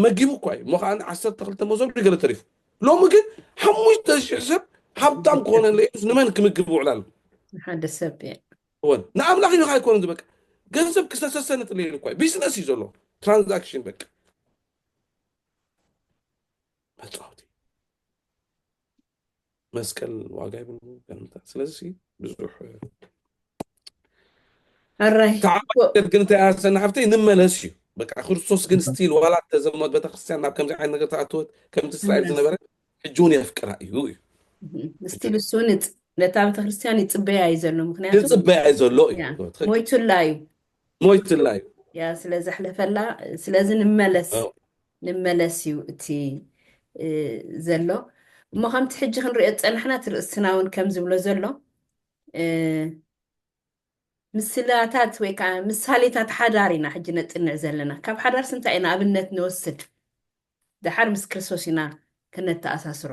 መጊቡ እኳ እዩ እሞ ከዓ ዓሰርተ ክልተ መሶብ ገለ ተሪፉ ሎሚ ግን ሓሙሽተ ሽሕ ሰብ ሃብታም ክኾነለ ኢሉስ ንመን ክምግብ ውዕላሉ ሓደ ሰብ እወን ንኣምላኽ ኢልካ ኣይኮነን ዝበቃ ገንዘብ ክሰሰሰ ንጥልየሉ እኳ ቢዝነስ እዩ ዘሎ ትራንዛክሽን በቃ መፃወቲ መስቀል ዋጋ ይብሉ ስለዚ ብዙሕ ኣራይ ተዓባይነት ግን እንታይ ኣሰና ሓፍተይ ንመለስ እዩ በቃ ክርስቶስ ግን ስቲል ዋላ ተዘመት ቤተክርስትያን ናብ ከምዚ ዓይነት ነገር ተኣተወት ከምቲ እስራኤል ዝነበረ ሕጂ እውን የፍቅራ እዩ እዩ ስቲል እሱ ንጽ ነታ ቤተክርስትያን ይጽበያ እዩ ዘሎ ምክንያቱ ይጽበያ እዩ ዘሎ እዩ ትኽክል። ሞይቱላ እዩ ሞይትላ እዩ ያ ስለ ዘሕለፈላ ስለዚ ንመለስ ንመለስ እዩ እቲ እ፣ ዘሎ እሞ ከምቲ ሕጂ ክንሪኦ ዝፀናሕና እቲ ርእስትና እውን ከም ዝብሎ ዘሎ እ፣ ምስላታት ወይ ከዓ ምሳሌታት ሓዳር ኢና ሕጂ ነፅንዕ ዘለና ካብ ሓዳርስ እንታይ ኢና ኣብነት ንወስድ ደሓር ምስ ክርስቶስ ኢና ክነተኣሳስሮ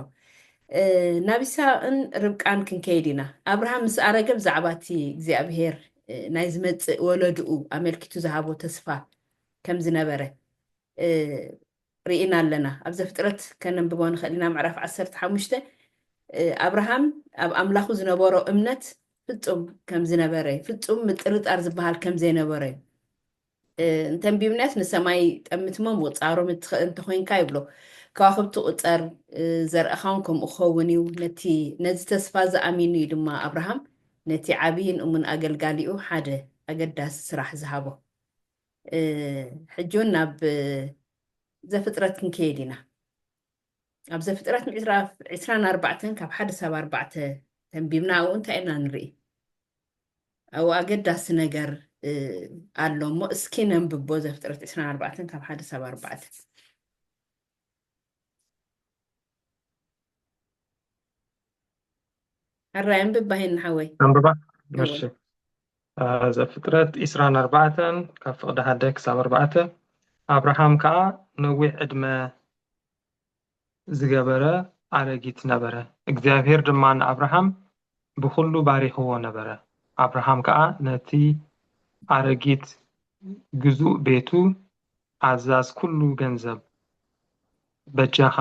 እ፣ ናብ ይስሐቅን ርብቃን ክንከይድ ኢና ኣብርሃም ምስ ኣረገ ብዛዕባ እቲ እግዚኣብሄር እ፣ ናይ ዝመፅእ ወለድኡ ኣመልኪቱ ዝሃቦ ተስፋ ከም ዝነበረ እ፣ ርኢና ኣለና ኣብ ዘፍጥረት ከነንብቦ ንኽእል ኢና ምዕራፍ ዓሰርተ ሓሙሽተ እ፣ ኣብርሃም ኣብ ኣምላኹ ዝነበሮ እምነት ፍጹም ከም ዝነበረ ፍጹም ምጥርጣር ዝበሃል ከም ዘይነበረ እዩ እ፣ እንተንቢብናስ ንሰማይ ጠምትሞ ምቁፃሮም እትኽእል እንተኮይንካ ይብሎ ከዋክብቲ ቁፀር እ፣ ዘርእኻውን ከምኡ ክኸውን እዩ ነቲ ነዚ ተስፋ ዝኣሚኑ እዩ ድማ ኣብርሃም ነቲ ዓብይን እሙን ኣገልጋሊኡ ሓደ ኣገዳሲ ስራሕ ዝሃቦ እ፣ ሕጂ እውን ናብ እ፣ ዘፍጥረት ክንከይድ ኢና ኣብ ዘፍጥረት ምዕራፍ ዕስራን ኣርባዕተን ካብ ሓደ ሳብ ኣርባዕተ ተንቢብና ኣብኡ እንታይ ኢና ንርኢ ኣብኡ ኣገዳሲ ነገር ኣሎ እሞ እስኪ ነንብቦ። ዘፍጥረት ዕስራን ኣርባዕተን ካብ ሓደ ሳብ ኣርባዕተ። ኣራይ ኣንብብ ባሂን ሓወይ። ኣንብባ። እሺ። ዘፍጥረት ዕስራን ኣርባዕተን ካብ ፍቕዲ ሓደ ክሳብ ኣርባዕተ። ኣብርሃም ከኣ ነዊሕ ዕድመ ዝገበረ ኣረጊት ነበረ። እግዚኣብሔር ድማ ንኣብርሃም ብኹሉ ባሪኽዎ ነበረ። ኣብርሃም ከኣ ነቲ ኣረጊት ግዙእ ቤቱ ኣዛዝ ኩሉ ገንዘብ፣ በጃኻ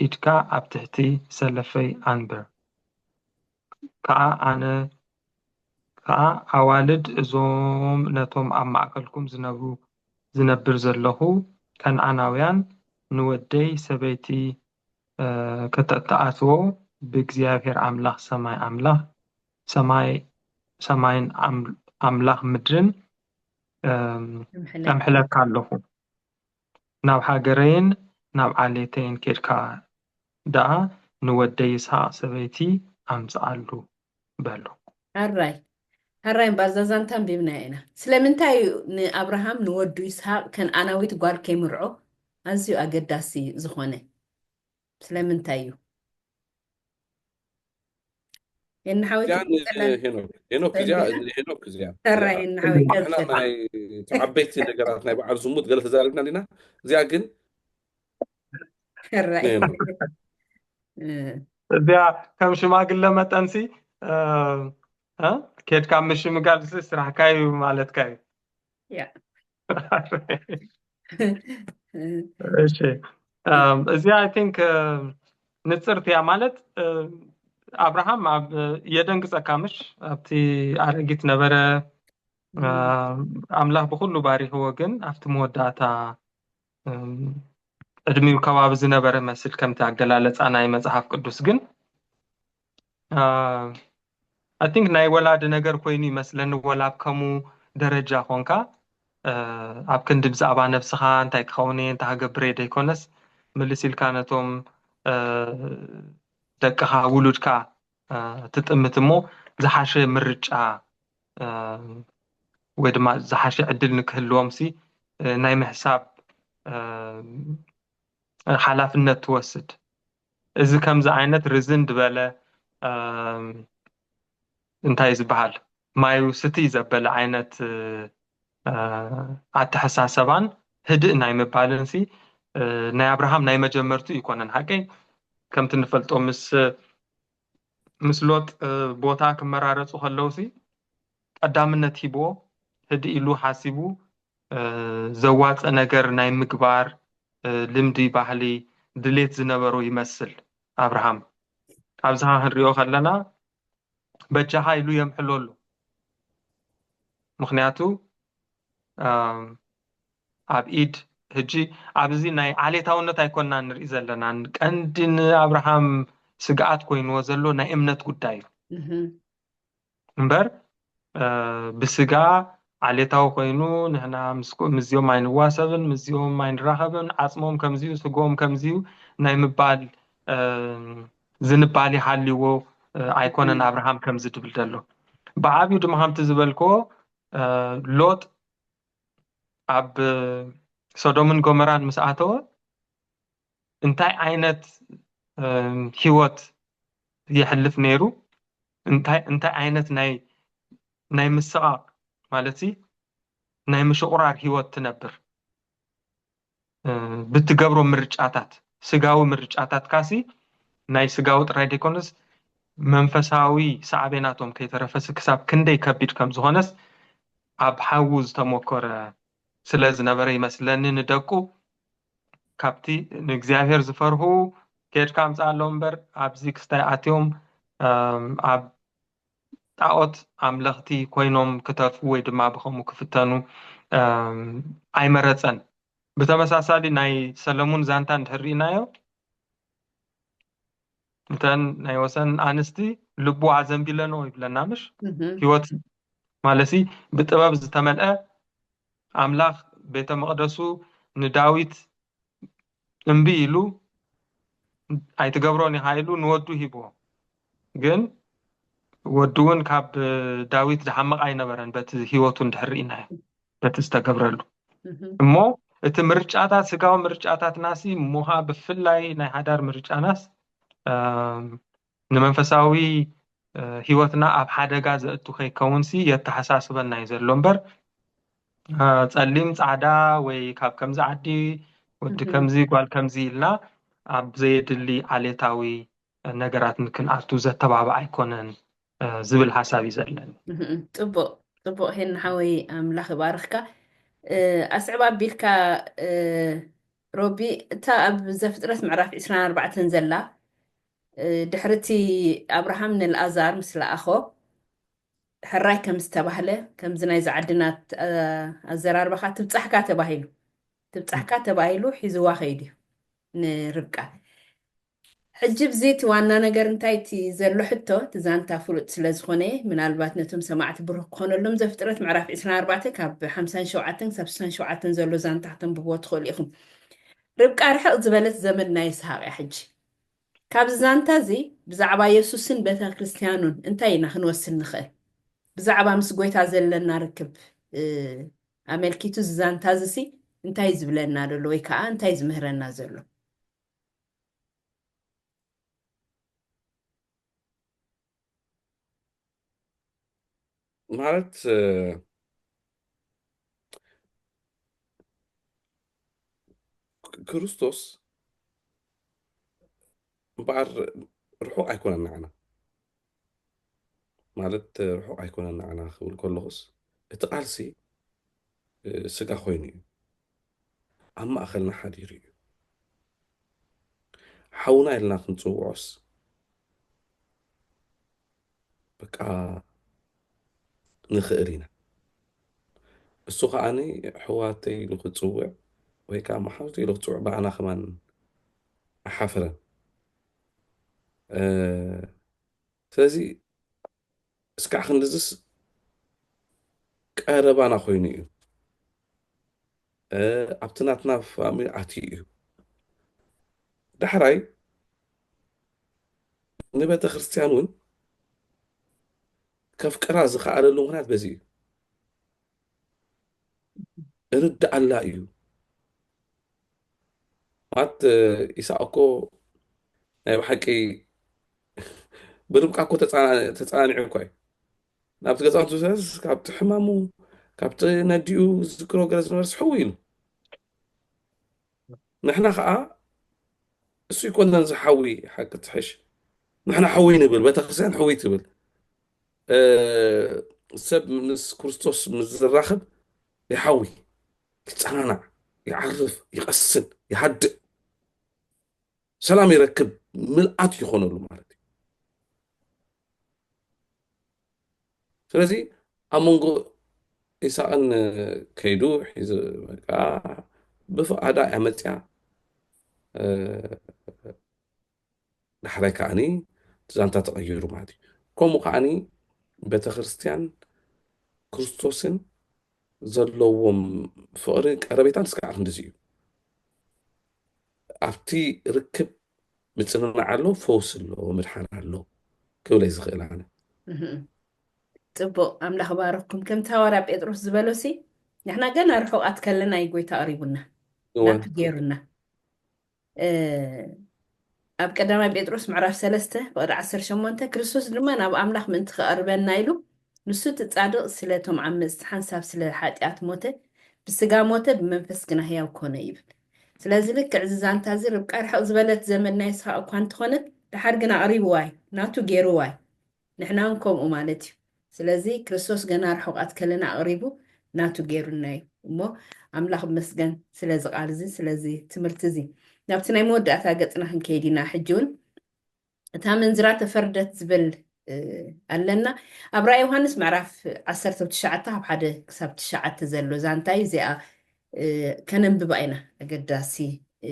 ኢድካ ኣብ ትሕቲ ሰለፈይ ኣንብር፣ ከኣ ኣነ ከኣ ኣዋልድ እዞም ነቶም ኣብ ማእከልኩም ዝነብሩ ዝነብር ዘለኹ ከነዓናውያን ንወደይ ሰበይቲ ከተኣትዎ ብእግዚኣብሔር ኣምላኽ ሰማይ ኣምላኽ ሰማይ ሰማይን ኣምላኽ ምድርን እምሕለካ ኣለኹ። ናብ ሃገረይን ናብ ዓሌተይን ኬድካ ደኣ ንወደይ ይስሓቅ ሰበይቲ ኣምጽኣሉ በሎ። ኣራይ ኣራይ እምበኣር እዛ ዛንታ ኣንቢብናያ ኢና። ስለምንታይ እዩ ንኣብርሃም ንወዱ ይስሓቅ ከነኣናዊት ጓል ከይምርዖ ኣዝዩ ኣገዳሲ ዝኾነ? ስለምንታይ እዩ? የናሓወይ እዚኣ ቀጽላ። ንሄኖክ፣ ሄኖክ፣ እዚኣ፣ ሰሊካ? ንሄኖክ እዚኣ። ሰራ እዚኣ የናሓወይ ንሕና ቀጽል። ናይ ዓበይቲ ነገራት ናይ በዓል ዝሙት ገለ ተዛሪብና እንዲና። እዚኣ ግን ሰራ ንሄኖክ። እ። እዚኣ ከም ሽማግለ መጠንሲ፣ እ፣ እ፣ ኬድካ ምሽምጋል ስ-፣ ስራሕካ እዩ ማለትካ እዩ። ያ። እሺ። እም፣ እዚኣ፣ I think፣ እ፣ ንጽርቲ እያ። ማለት፣ እ፣ ኣብርሃም ኣብ፣ የደንግጸካ ምሽ? ኣብቲ ኣረጊት ነበረ፣ እ፣ እም። ኣምላኽ ብኹሉ ባሪኽዎ፣ ግን ኣብቲ መወዳእታ፣ እም፣ ዕድሚኡ ከባቢ ዝነበረ መስል፣ ከምቲ ኣገላለጻ ናይ መጽሓፍ ቅዱስ ግን፣ እ፣ I think ናይ ወላዲ ነገር ኮይኑ ይመስለኒ፣ ወላ ኣብ ከምኡ ደረጃ ኮንካ፣ እ፣ ኣብ ክንዲ ብዛዕባ ነብስኻ እንታይ ክኸውን እየ፣ እንታይ ክገብር እየ ደይኮነስ፣ ምልስ ኢልካ ነቶም፣ እ፣ ደቅኻ፣ ውሉድካ፣ እ፣ ትጥምት እሞ ዝሓሸ ምርጫ፣ እ፣ ወይ ድማ ዝሓሸ ዕድል ንክህልዎም ሲ፣ እ፣ ናይ ምሕሳብ፣ እ፣ ሓላፍነት ትወስድ። እዚ ከምዚ ዓይነት ርዝን ዝበለ፣ እም፣ እንታይ ዝበሃል፣ ማዩ ስትይ ዘበለ ዓይነት፣ እ፣ ኣተሓሳሰባን ህድእ ናይ ምባልን ሲ፣ እ፣ ናይ ኣብርሃም ናይ መጀመርቱ ይኮነን። ሓቀይ ከምቲ ንፈልጦ ምስ፣ ምስ ሎጥ፣ እ፣ ቦታ ክመራረጹ ከለዉ ሲ ቀዳምነት ሂብዎ፣ ህድእ ኢሉ ሓሲቡ፣ እ፣ ዘዋጸ ነገር ናይ ምግባር፣ እ፣ ልምዲ፣ ባህሊ፣ ድሌት ዝነበሮ ይመስል ኣብርሃም። ኣብዚ ኸኣ ክንሪኦ ከለና በጃኻ ኢሉ የምሕሎ ኣሎ። ምኽንያቱ፣ እም፣ ኣብ ኢድ፣ ሕጂ ኣብዚ ናይ ዓሌታውነት ኣይኮንና ንርኢ ዘለና። ቀንዲ ንኣብርሃም ስግኣት ኮይንዎ ዘሎ ናይ እምነት ጉዳይ እዩ። እህ። እምበር፣ እ፣ ብስጋ ዓሌታዊ ኮይኑ ንሕና ምስ፣ ምስዚኦም ኣይንዋሰብን፣ ምስዚኦም ኣይንራኸብን፣ ዓጽሞም ከምዚዩ፣ ስግኦም ከምዚዩ ናይ ምባል፣ እ፣ ዝንባሌ ሃልይዎ፣ እ፣ ኣይኮነን እም። ኣብርሃም ከምዚ ድብል ዘሎ። ብዓብዩ ድማ ከምቲ ዝበልክዎ፣ እ፣ ሎጥ ኣብ ሶዶምን ጎመራን ምስ ኣተወ እንታይ ዓይነት፣ እ፣ ህይወት የሕልፍ ነይሩ? እንታይ፣ እንታይ ዓይነት ናይ፣ ናይ ምስቓቕ ማለት ሲ ናይ ምሽቑራር ህይወት ትነብር? እ፣ ብትገብሮ ምርጫታት፣ ስጋዊ ምርጫታትካሲ ናይ ስጋዊ ጥራይ ደይኮነስ መንፈሳዊ ሳዕቤናቶም ከይተረፈሲ ክሳብ ክንደይ ከቢድ ከም ዝኾነስ ኣብ ሓዉ ዝተሞከረ ስለ ዝነበረ ይመስለኒ ንደቁ ካብቲ ንእግዚኣብሔር ዝፈርሁ ኬድካ ኣምጽኣሎም እምበር ኣብዚ ክስታይ ኣትዮም፣ እም፣ ኣብ ጣዖት ኣምለኽቲ ኮይኖም ክተርፉ ወይ ድማ ብኸምኡ ክፍተኑ፣ እም፣ ኣይመረጸን። ብተመሳሳሊ ናይ ሰለሙን ዛንታ እንድሕር ርኢናዮ፣ እተን ናይ ወሰን ኣንስቲ ልቡ ኣዘንቢለንኦ ይብለና ምሽ? እህ። ህይወት ማለሲ ብጥበብ ዝተመልአ ኣምላኽ ቤተ መቕደሱ ንዳዊት እምቢ ኢሉ ኣይትገብሮን ኢኻ ኢሉ ንወዱ ሂብዎ። ግን ወዲ እውን ካብ ዳዊት ዝሓምቕ ኣይነበረን፣ በቲ ህይወቱ እንድሕር ርኢናዮ፣ በቲ ዝተገብረሉ። እሞ እቲ ምርጫታት፣ ስጋዊ ምርጫታትናሲ፣ እሞኻ ብፍላይ ናይ ሓዳር ምርጫናስ፣ እም፣ ንመንፈሳዊ፣ እ፣ ህይወትና ኣብ ሓደጋ ዘእቱ ከይከውንሲ የተሓሳስበና እዩ ዘሎ እምበር፣ እ፣ ጸሊም ጻዕዳ ወይ ካብ ከምዚ ዓዲ ወዲ ከምዚ ጓል ከምዚ ኢልና ኣብ ዘየድሊ ዓሌታዊ ነገራት ንክንኣቱ ዘተባብዕ ኣይኮነን፣ እ፣ ዝብል ሓሳብ እዩ ዘለኒ። እህም፣ ጽቡቕ፣ ጽቡቕ ሄና ሓወይ፣ ኣምላኽ ይባርኽካ። እ፣ ኣስዕብ ኣቢልካ፣ እ፣ ሮቢ፣ እታ ኣብ ዘፍጥረት ምዕራፍ ዕስራን ኣርባዕተን ዘላ፣ እ፣ ድሕሪ እቲ ኣብርሃም ንልኣዛር ምስ ለኣኾ፣ ሕራይ ከም ዝተባህለ፣ ከምዚ ናይዚ ዓድና ት-፣ እ፣ ኣዘራርባኻ ትብጻሕካ ተባሂሉ፣ ትብጻሕካ ተባሂሉ ሒዝዋ ከይዱ እዩ ንርብቃ። ሕጂ ብዚ እቲ ዋና ነገር እንታይ እቲ ዘሎ ሕቶ፣ እቲ ዛንታ ፍሉጥ ስለ ዝኾነ፣ ምናልባት ነቶም ሰማዕቲ ብሩኽ ክኾነሎም ዘፍጥረት ምዕራፍ ዕስራን ኣርባዕተን ካብ ሓምሳን ሸውዓተን ክሳብ ስሳን ሸውዓተን ዘሎ ዛንታ ክተንብብዎ ትኽእሉ ኢኹም። ርብቃ ርሕቕ ዝበለት ዘመድ ናይ ይስሐቕ እያ። ሕጂ ካብዚ ዛንታ እዚ ብዛዕባ የሱስን ቤተ ክርስቲያኑን እንታይ ኢና ክንወስድ ንኽእል? ብዛዕባ ምስ ጎይታ ዘለና ርክብ፣ እ፣ ኣመልኪቱ እዚ ዛንታ እዚ ሲ እንታይ ዝብለና ዘሎ ወይ ከዓ እንታይ ዝምህረና ዘሎ? ማለት፣ እ፣ ክርስቶስ እምበኣር ርሑቕ ኣይኮነን ንዓና። ማለት ርሑቕ ኣይኮነን ንዓና ክብል ከለኹስ፣ እቲ ቃልሲ፣ እ፣ ስጋ ኮይኑ እዩ። ኣብ ማእከልና ሓዲሩ እዩ። ሓውና ኢልና ክንጽውዖስ በቃ ንኽእል ኢና። እሱ ከዓኒ ኣሕዋተይ ኢሉ ክጽውዕ ወይ ከዓ መሓዙተይ ኢሉ ክጽውዕ ብኣና ከማን ኣይሓፈረን። እ፣ ስለዚ እስካዕ ክንድዝስ ቀረባና ኮይኑ እዩ። እ፣ ኣብቲ ናትና ፋሚሊ ኣትዩ እዩ። ዳሕራይ ንቤተ ክርስቲያን እውን ከፍቅራ ዝኸኣለሉ ምኽንያት በዚ እዩ። እርድኣላ እዩ። ማለት፣ እ፣ ኢሳቅ እኮ ናይ ብሓቂ ብርብቃ እኮ ተጸና-፣ ተጸናኒዑ እኮ እዩ። ናብቲ ገጻቱ ዘስ-፣ ካብቲ ሕማሙ፣ ካብቲ ነዲኡ ዝዝክሮ ገለ ዝነበርስ ሕው ኢሉ። ንሕና ኸዓ እሱ ይኮነን ዝሓዊ ሓቂ ትሕሽ። ንሕና ሕውይ ንብል፣ ቤተክርስትያን ሕውይ ትብል። እ፣ ሰብ ምስ ክርስቶስ ምስ ዝራኸብ ይሓዊ፣ ይጸናናዕ፣ ይዓርፍ፣ ይቐስን፣ ይሃድእ፣ ሰላም ይረክብ፣ ምልኣት ይኾነሉ ማለት እዩ። ስለዚ ኣብ መንጎ ኢሳቕን ከይዱ ሒዙ በቃ ብፍቓዳ እያ መጽያ። እ፣ ዳሕራይ ከዓኒ እቲ ዛንታ ተቐይሩ ማለት እዩ። ከምኡ ከዓኒ ቤተክርስትያን ክርስቶስን ዘለዎም ፍቕሪ ቀረቤታን እስካዕ ክንድዚ እዩ። ኣብቲ ርክብ ምጽንናዕ ኣሎ፣ ፈውሲ ኣሎ፣ ምድሓን ኣሎ ክብል እየ ዝኽእል ኣነ። እህም። ጽቡቕ፣ ኣምላኽ ባረኩም። ከምቲ ሃዋርያ ጴጥሮስ ዝበሎሲ፣ ንሕና ገና ርሑቓት ከለና እዩ ጎይታ ኣቕሪቡና፣ እወ። ናቱ ገይሩና። እ፣ ኣብ ቀዳማይ ጴጥሮስ ምዕራፍ ሰለስተ ፍቕዲ ዓሰርተ ሸሞንተ፣ ክርስቶስ ድማ ናብ ኣምላኽ ምእንቲ ከቐርበና ኢሉ፣ ንሱ እቲ ጻድቕ ስለቶም ዓመጽቲ ሓንሳብ ስለ ሓጢኣት ሞተ፣ ብስጋ ሞተ፣ ብመንፈስ ግና ህያው ኮነ ይብል። ስለዚ ልክዕ እዚ ዛንታ እዚ ርብቃ ርሕቕ ዝበለት ዘመድ ናይ ይስሐቅ እኳ እንተኾነት፣ ደሓር ግን ኣቕሪብዋ እዩ፣ ናቱ ገይርዋ እዩ። ንሕና እውን ከምኡ ማለት እዩ። ስለዚ ክርስቶስ ገና ርሑቓት ከለና ኣቕሪቡ ናቱ ገይሩና እዩ። እሞ ኣምላኽ ይመስገን ስለዚ ቃል እዚ፣ ስለዚ ትምህርቲ እዚ። ናብቲ ናይ መወዳእታ ገጽና ክንከይድ ኢና። ሕጂ እውን እታ ምንዝራ ተፈርደት ዝብል፣ እ፣ ኣለና። ኣብ ራእይ ዮሃንስ ምዕራፍ ዓሰርተ ትሽዓተ ካብ ሓደ ክሳብ ትሽዓተ ዘሎ ዛንታ እዩ። እዚኣ፣ እ፣ ከነንብባ ኢና። ኣገዳሲ፣ እ፣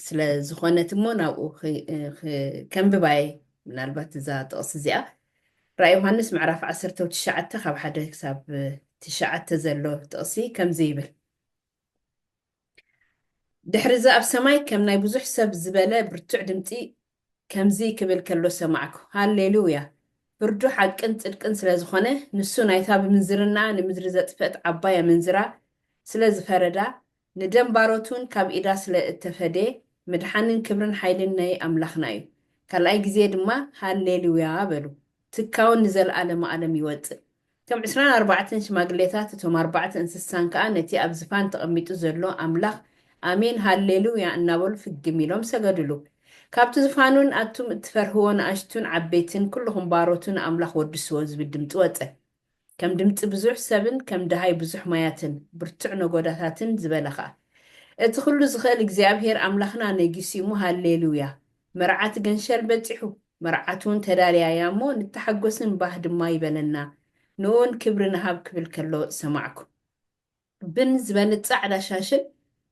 ስለ ዝኾነት እሞ ናብኡ ክ-፣ እ፣ ክ-፣ ከንብባ እየ። ምናልባት እዛ ጥቕሲ እዚኣ ራእይ ዮሃንስ ምዕራፍ ዓሰርተ ትሽዓተ ካብ ሓደ ክሳብ ትሽዓተ ዘሎ ጥቕሲ ከምዚ ይብል። ድሕሪ እዚ ኣብ ሰማይ ከም ናይ ብዙሕ ሰብ ዝበለ ብርቱዕ ድምጺ ከምዚ ክብል ከሎ ሰማዕኩ፣ ሃሌሉያ! ፍርዱ ሓቅን ጽድቅን ስለ ዝኾነ፣ ንሱ ናይታ ብምንዝርና ንምድሪ ዘጥፍአት ዓባይ ኣመንዝራ ስለ ዝፈረዳ፣ ንደም ባሮቱን ካብ ኢዳ ስለ እተፈደ፣ ምድሓንን ክብርን ሓይልን ናይ ኣምላኽና እዩ። ካልኣይ ግዜ ድማ ሃሌሉያ በሉ። ትካውን ንዘለኣለመ ዓለም ይወጽእ። እቶም ዕስራን ኣርባዕተን ሽማግሌታት፣ እቶም ኣርባዕተ እንስሳን ከኣ ነቲ ኣብ ዝፋን ተቐሚጡ ዘሎ ኣምላኽ ኣሜን ሃሌሉያ እናበሉ ፍግም ኢሎም ሰገዱሉ። ካብቲ ዝፋኑን ኣቱም እትፈርህዎ ንኣሽቱን ዓበይትን ኩልኹም ባሮቱ ንኣምላኽ ወድስዎ ዝብል ድምፂ ወፀ። ከም ድምፂ ብዙሕ ሰብን ከም ደሃይ ብዙሕ ማያትን ብርቱዕ ነጎዳታትን ዝበለ ኸኣ። እቲ ኩሉ ዝኽእል እግዚኣብሔር ኣምላኽና ነጊሱ እሞ ሃሌሉያ። መርዓቲ ገንሸል በጺሑ። መርዓቱ እውን ተዳልያ እያ እሞ ንተሓጎስን ባህ ድማ ይበለና። ንእውን ክብሪ ንሃብ ክብል ከሎ ሰማዕኩ። ብን ዝበለ ጻዕዳ ሻሽን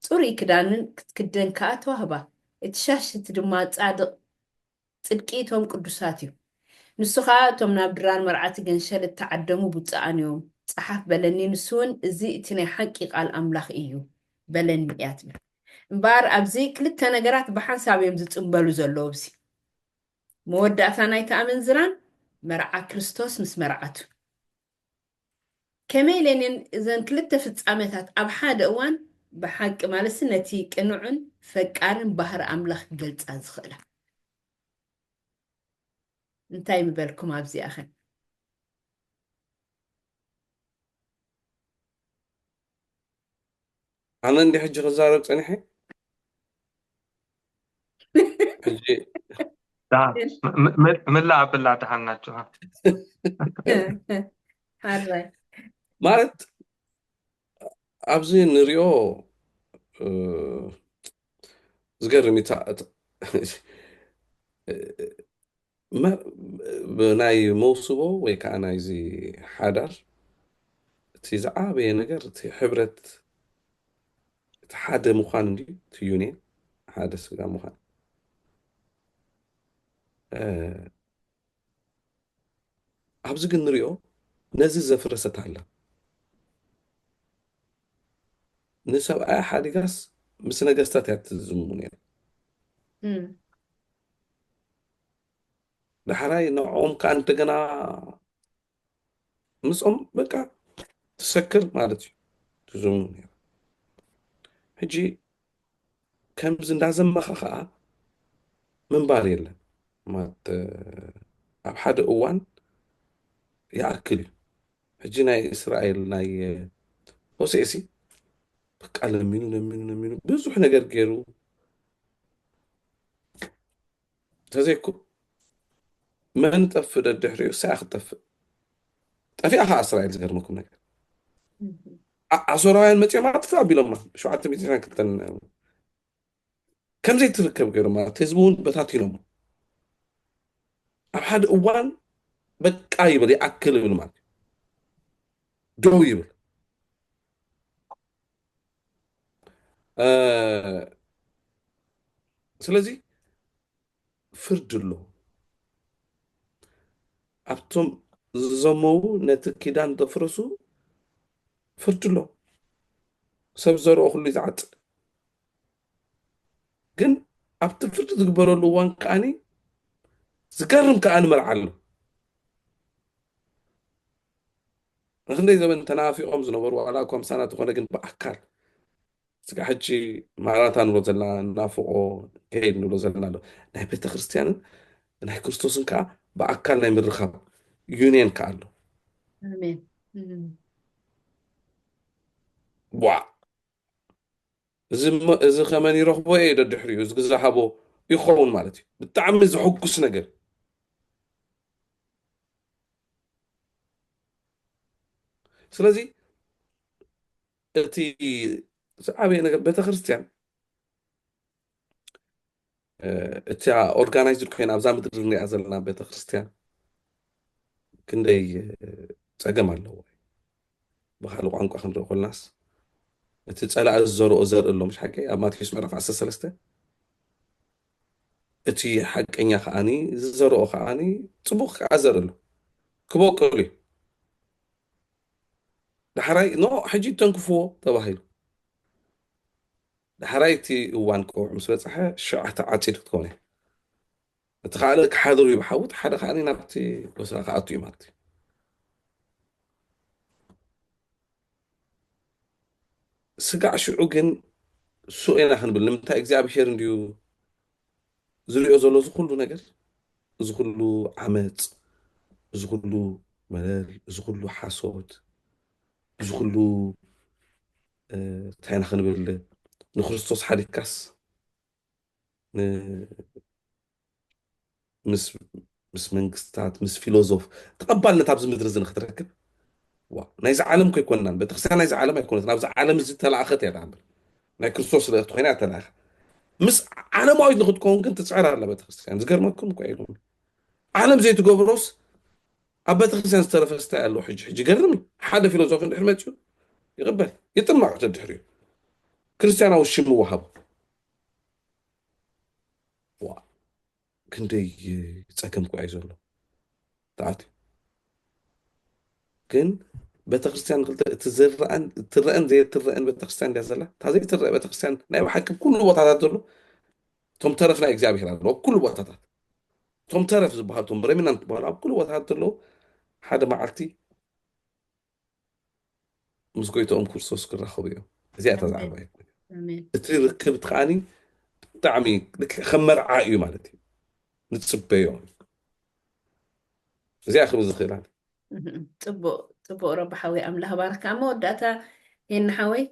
ጽሩይ ክዳንን ክትክደን ከኣ ተዋህባ። እቲ ሻሽ እቲ ድማ ጻድቕ ጽድቂ እቶም ቅዱሳት እዩ። ንሱ ኸኣ እቶም ናብ ድራር መርዓቲ ገንሸል እተዓደሙ ብፁዓን እዮም። ጸሓፍ በለኒ፣ ንሱ እውን እዚ እቲ ናይ ሓቂ ቃል ኣምላኽ እዩ በለኒ እያ ትብል። እምበኣር ኣብዚ ክልተ ነገራት ብሓንሳብ እዮም ዝጽንበሉ ዘለዉ። ኣብዚ መወዳእታ ናይቲ ኣመንዝራን መርዓ ክርስቶስ ምስ መርዓቱ። ከመይ ኢለን እየን እዘን ክልተ ፍጻመታት ኣብ ሓደ እዋን ብሓቂ ማለትሲ ነቲ ቅኑዕን ፈቃርን ባህሪ ኣምላኽ ክገልጻ ዝኽእላ? እንታይ ምበልኩም ኣብዚኣኸን? ኣነ እንዲ ሕጂ ክዛረብ ጸኒሐ። ሕጂ ዳ- ም- ም- ምላእ ኣብላ ደሓን ናችሁ? ሓራይ ማለት ኣብዚ ንሪኦ እ፣ ዝገርም እዩ። እታ- እታ- መ- ብናይ መውስቦ ወይ ከዓ ናይዚ ሓዳር እቲ ዝዓበየ ነገር እቲ ሕብረት፣ እቲ ሓደ ምዃን እንዲ፣ እቲ ዩኒየን፣ ሓደ ስጋ ምዃን። እ፣ ኣብዚ ግን ንሪኦ ነዚ ዘፍረሰት ኣላ። ንሰብኣያ ሓዲጋስ ምስ ነገስታት እያ ትዝሙ ነይራ። እም። ዳሕራይ ንዕኦም ከዓ እንደገና ምስኦም በቃ ትሰክር ማለት እዩ። ትዝሙ ነይራ። ሕጂ ከምዚ እንዳዘመኻ ከዓ ምንባር የለን ማለት ኣብ ሓደ እዋን ይኣክል እዩ። ሕጂ ናይ እስራኤል ናይ ሆሴእሲ በቃ ለሚኑ ለሚኑ ለሚኑ ብዙሕ ነገር ገይሩ ተዘይኩ መን ጠፍእ ደድሕሪኡ እሳ ክትጠፍእ ጠፊኣ ከዓ እስራኤል ዝገርመኩም ነገር ኣ- ኣሶራውያን መፂኦም ኣጥፍእ ኣቢሎማ ሸውዓተ ሚእቲ ዕስራን ክልተን ከምዘይትርከብ ገይሮማ እቲ ህዝቢ እውን በታቲኖሞ ኣብ ሓደ እዋን በቃ ይብል ይኣክል ይብል ማለት እዩ ደው ይብል እ፣ ስለዚ ፍርድ ኣሎ ኣብቶም ዝዘመዉ ነቲ ኪዳን ዘፍረሱ ፍርድ ኣሎ ሰብ ዘርኦ ኩሉ ይዝዓጽ ግን ኣብቲ ፍርድ ዝግበረሉ እዋን ከዓኒ ዝገርም ከዓኒ መርዓ ኣሎ ንክንደይ ዘበን ተናፊቖም ዝነበሩ ዋላ እኳ ምሳና ተኾነ ግን ብኣካል ስጋ ሕጂ ማራታ ንብሎ ዘለና ናፍቆ ከይድ ንብሎ ዘለና ኣሎ ናይ ቤተክርስትያንን ናይ ክርስቶስን ከዓ ብኣካል ናይ ምርኻብ ዩኒየን ከዓ ኣሎ ኣሜን እም። ዋ እዚ እሞ- እዚ ከመን ይረኽቦ እየ ደድሕሪኡ እዚ ግዜ ሃቦ ይኸውን ማለት እዩ ብጣዕሚ ዘሐጉስ ነገር ስለዚ እቲ ዝዓበየ ነገር ቤተክርስትያን እ፣ እታ ኦርጋናይዝድ ኮይና ኣብዛ ምድሪ ንሪኣ ዘለና ቤተክርስትያን ክንደይ እ፣ ፀገም ኣለዎ ብካልእ ቋንቋ ክንርኢ ኮልናስ እቲ ፀላኢ ዝዘርኦ ዘርኢ ኣሎ ምሽ ሓቂ ኣብ ማቴዎስ ምዕራፍ ዓሰርተ ሰለስተ እቲ ሓቀኛ ከዓኒ ዝዘርኦ ከዓኒ ፅቡቅ ከዓ ዘርኢ ኣሎ ክበቅል እዩ ዳሕራይ ኖ ሕጂ ተንክፍዎ ተባሂሉ ዳሕራይ እቲ እዋን ቀውዒ ምስ በፅሐ ሽዓ ተዓፂድ ክትከውን እያ እቲ ሓደ ክሓድር እዩ ብሓዊ፣ እቲ ሓደ ከዓ ናብቲ ጎስና ክኣቱ እዩ ማለት እዩ። ስጋዕ ሽዑ ግን ሱቕ ኢና ክንብል። ንምንታይ እግዚኣብሔር እንድዩ ዝሪኦ ዘሎ እዚ ኩሉ ነገር፣ እዚ ኩሉ ዓመፅ፣ እዚ ኩሉ መለል፣ እዚ ኩሉ ሓሶት፣ እዚ ኩሉ እንታይ ኢና ክንብል፣ ንክርስቶስ ሓዲግካስ ምስ መንግስታት፣ ምስ ፊሎዞፍ ተቐባልነት ኣብዚ ምድሪ እዚ ንክትረክብ፣ ናይዚ ዓለም እኮ ኣይኮንናን። ቤተክርስትያን ናይዚ ዓለም ኣይኮነት፣ ናብዚ ዓለም እዚ ተላእኸት እያ። ዳንበር ናይ ክርስቶስ ልእኽቲ ኮይና እያ ተላእኸ። ምስ ዓለማዊት ንክትከውን ግን ትፅዕር ኣላ ቤተክርስትያን። ዝገርመኩም እኮ ኢሉ ዓለም ዘይትገብሮስ ኣብ ቤተክርስትያን ዝተረፈ ስታይ ኣለዎ። ሕጂ ሕጂ ገርም ሓደ ፊሎዞፍ እንድሕር መፅኡ ይቕበል ይጥመቕ። ተድሕሪኡ ክርስትያናዊ ሽም ይወሃቡ። ክንደይ ፀገም እኮ እዩ ዘሎ። ተኣትዩ ግን ቤተክርስትያን ክልተ እቲ ዝረአን እትረአን ዘይትረአን ቤተክርስትያን እንድያ ዘላ። እታ ዘይትረአ ቤተክርስትያን ናይ ብሓቂ ኩሉ ቦታታት ዘሎ እቶም ተረፍ ናይ እግዚኣብሔር ኣለዎ ኩሉ ቦታታት። እቶም ተረፍ ዝበሃሉ እቶም ሬሚናንት ዝበሃሉ ኣብ ኩሉ ቦታታት ዘለዉ ሓደ መዓልቲ ምስ ጎይታኦም ክርስቶስ ክራኸቡ እዮም። እዚኣ እታ ዛዕባ እዩ። እቲ ርክብ ከዓኒ ብጣዕሚ ከም መርዓ እዩ ማለት እዩ። ንፅበዮ። እዚኣ ክብል ዝኽእል ኣነ። ፅቡቅ ፅቡቅ ረቢ ሓወይ ኣምላኽ ባርካ። ኣብ መወዳእታ ሄና ሓወይ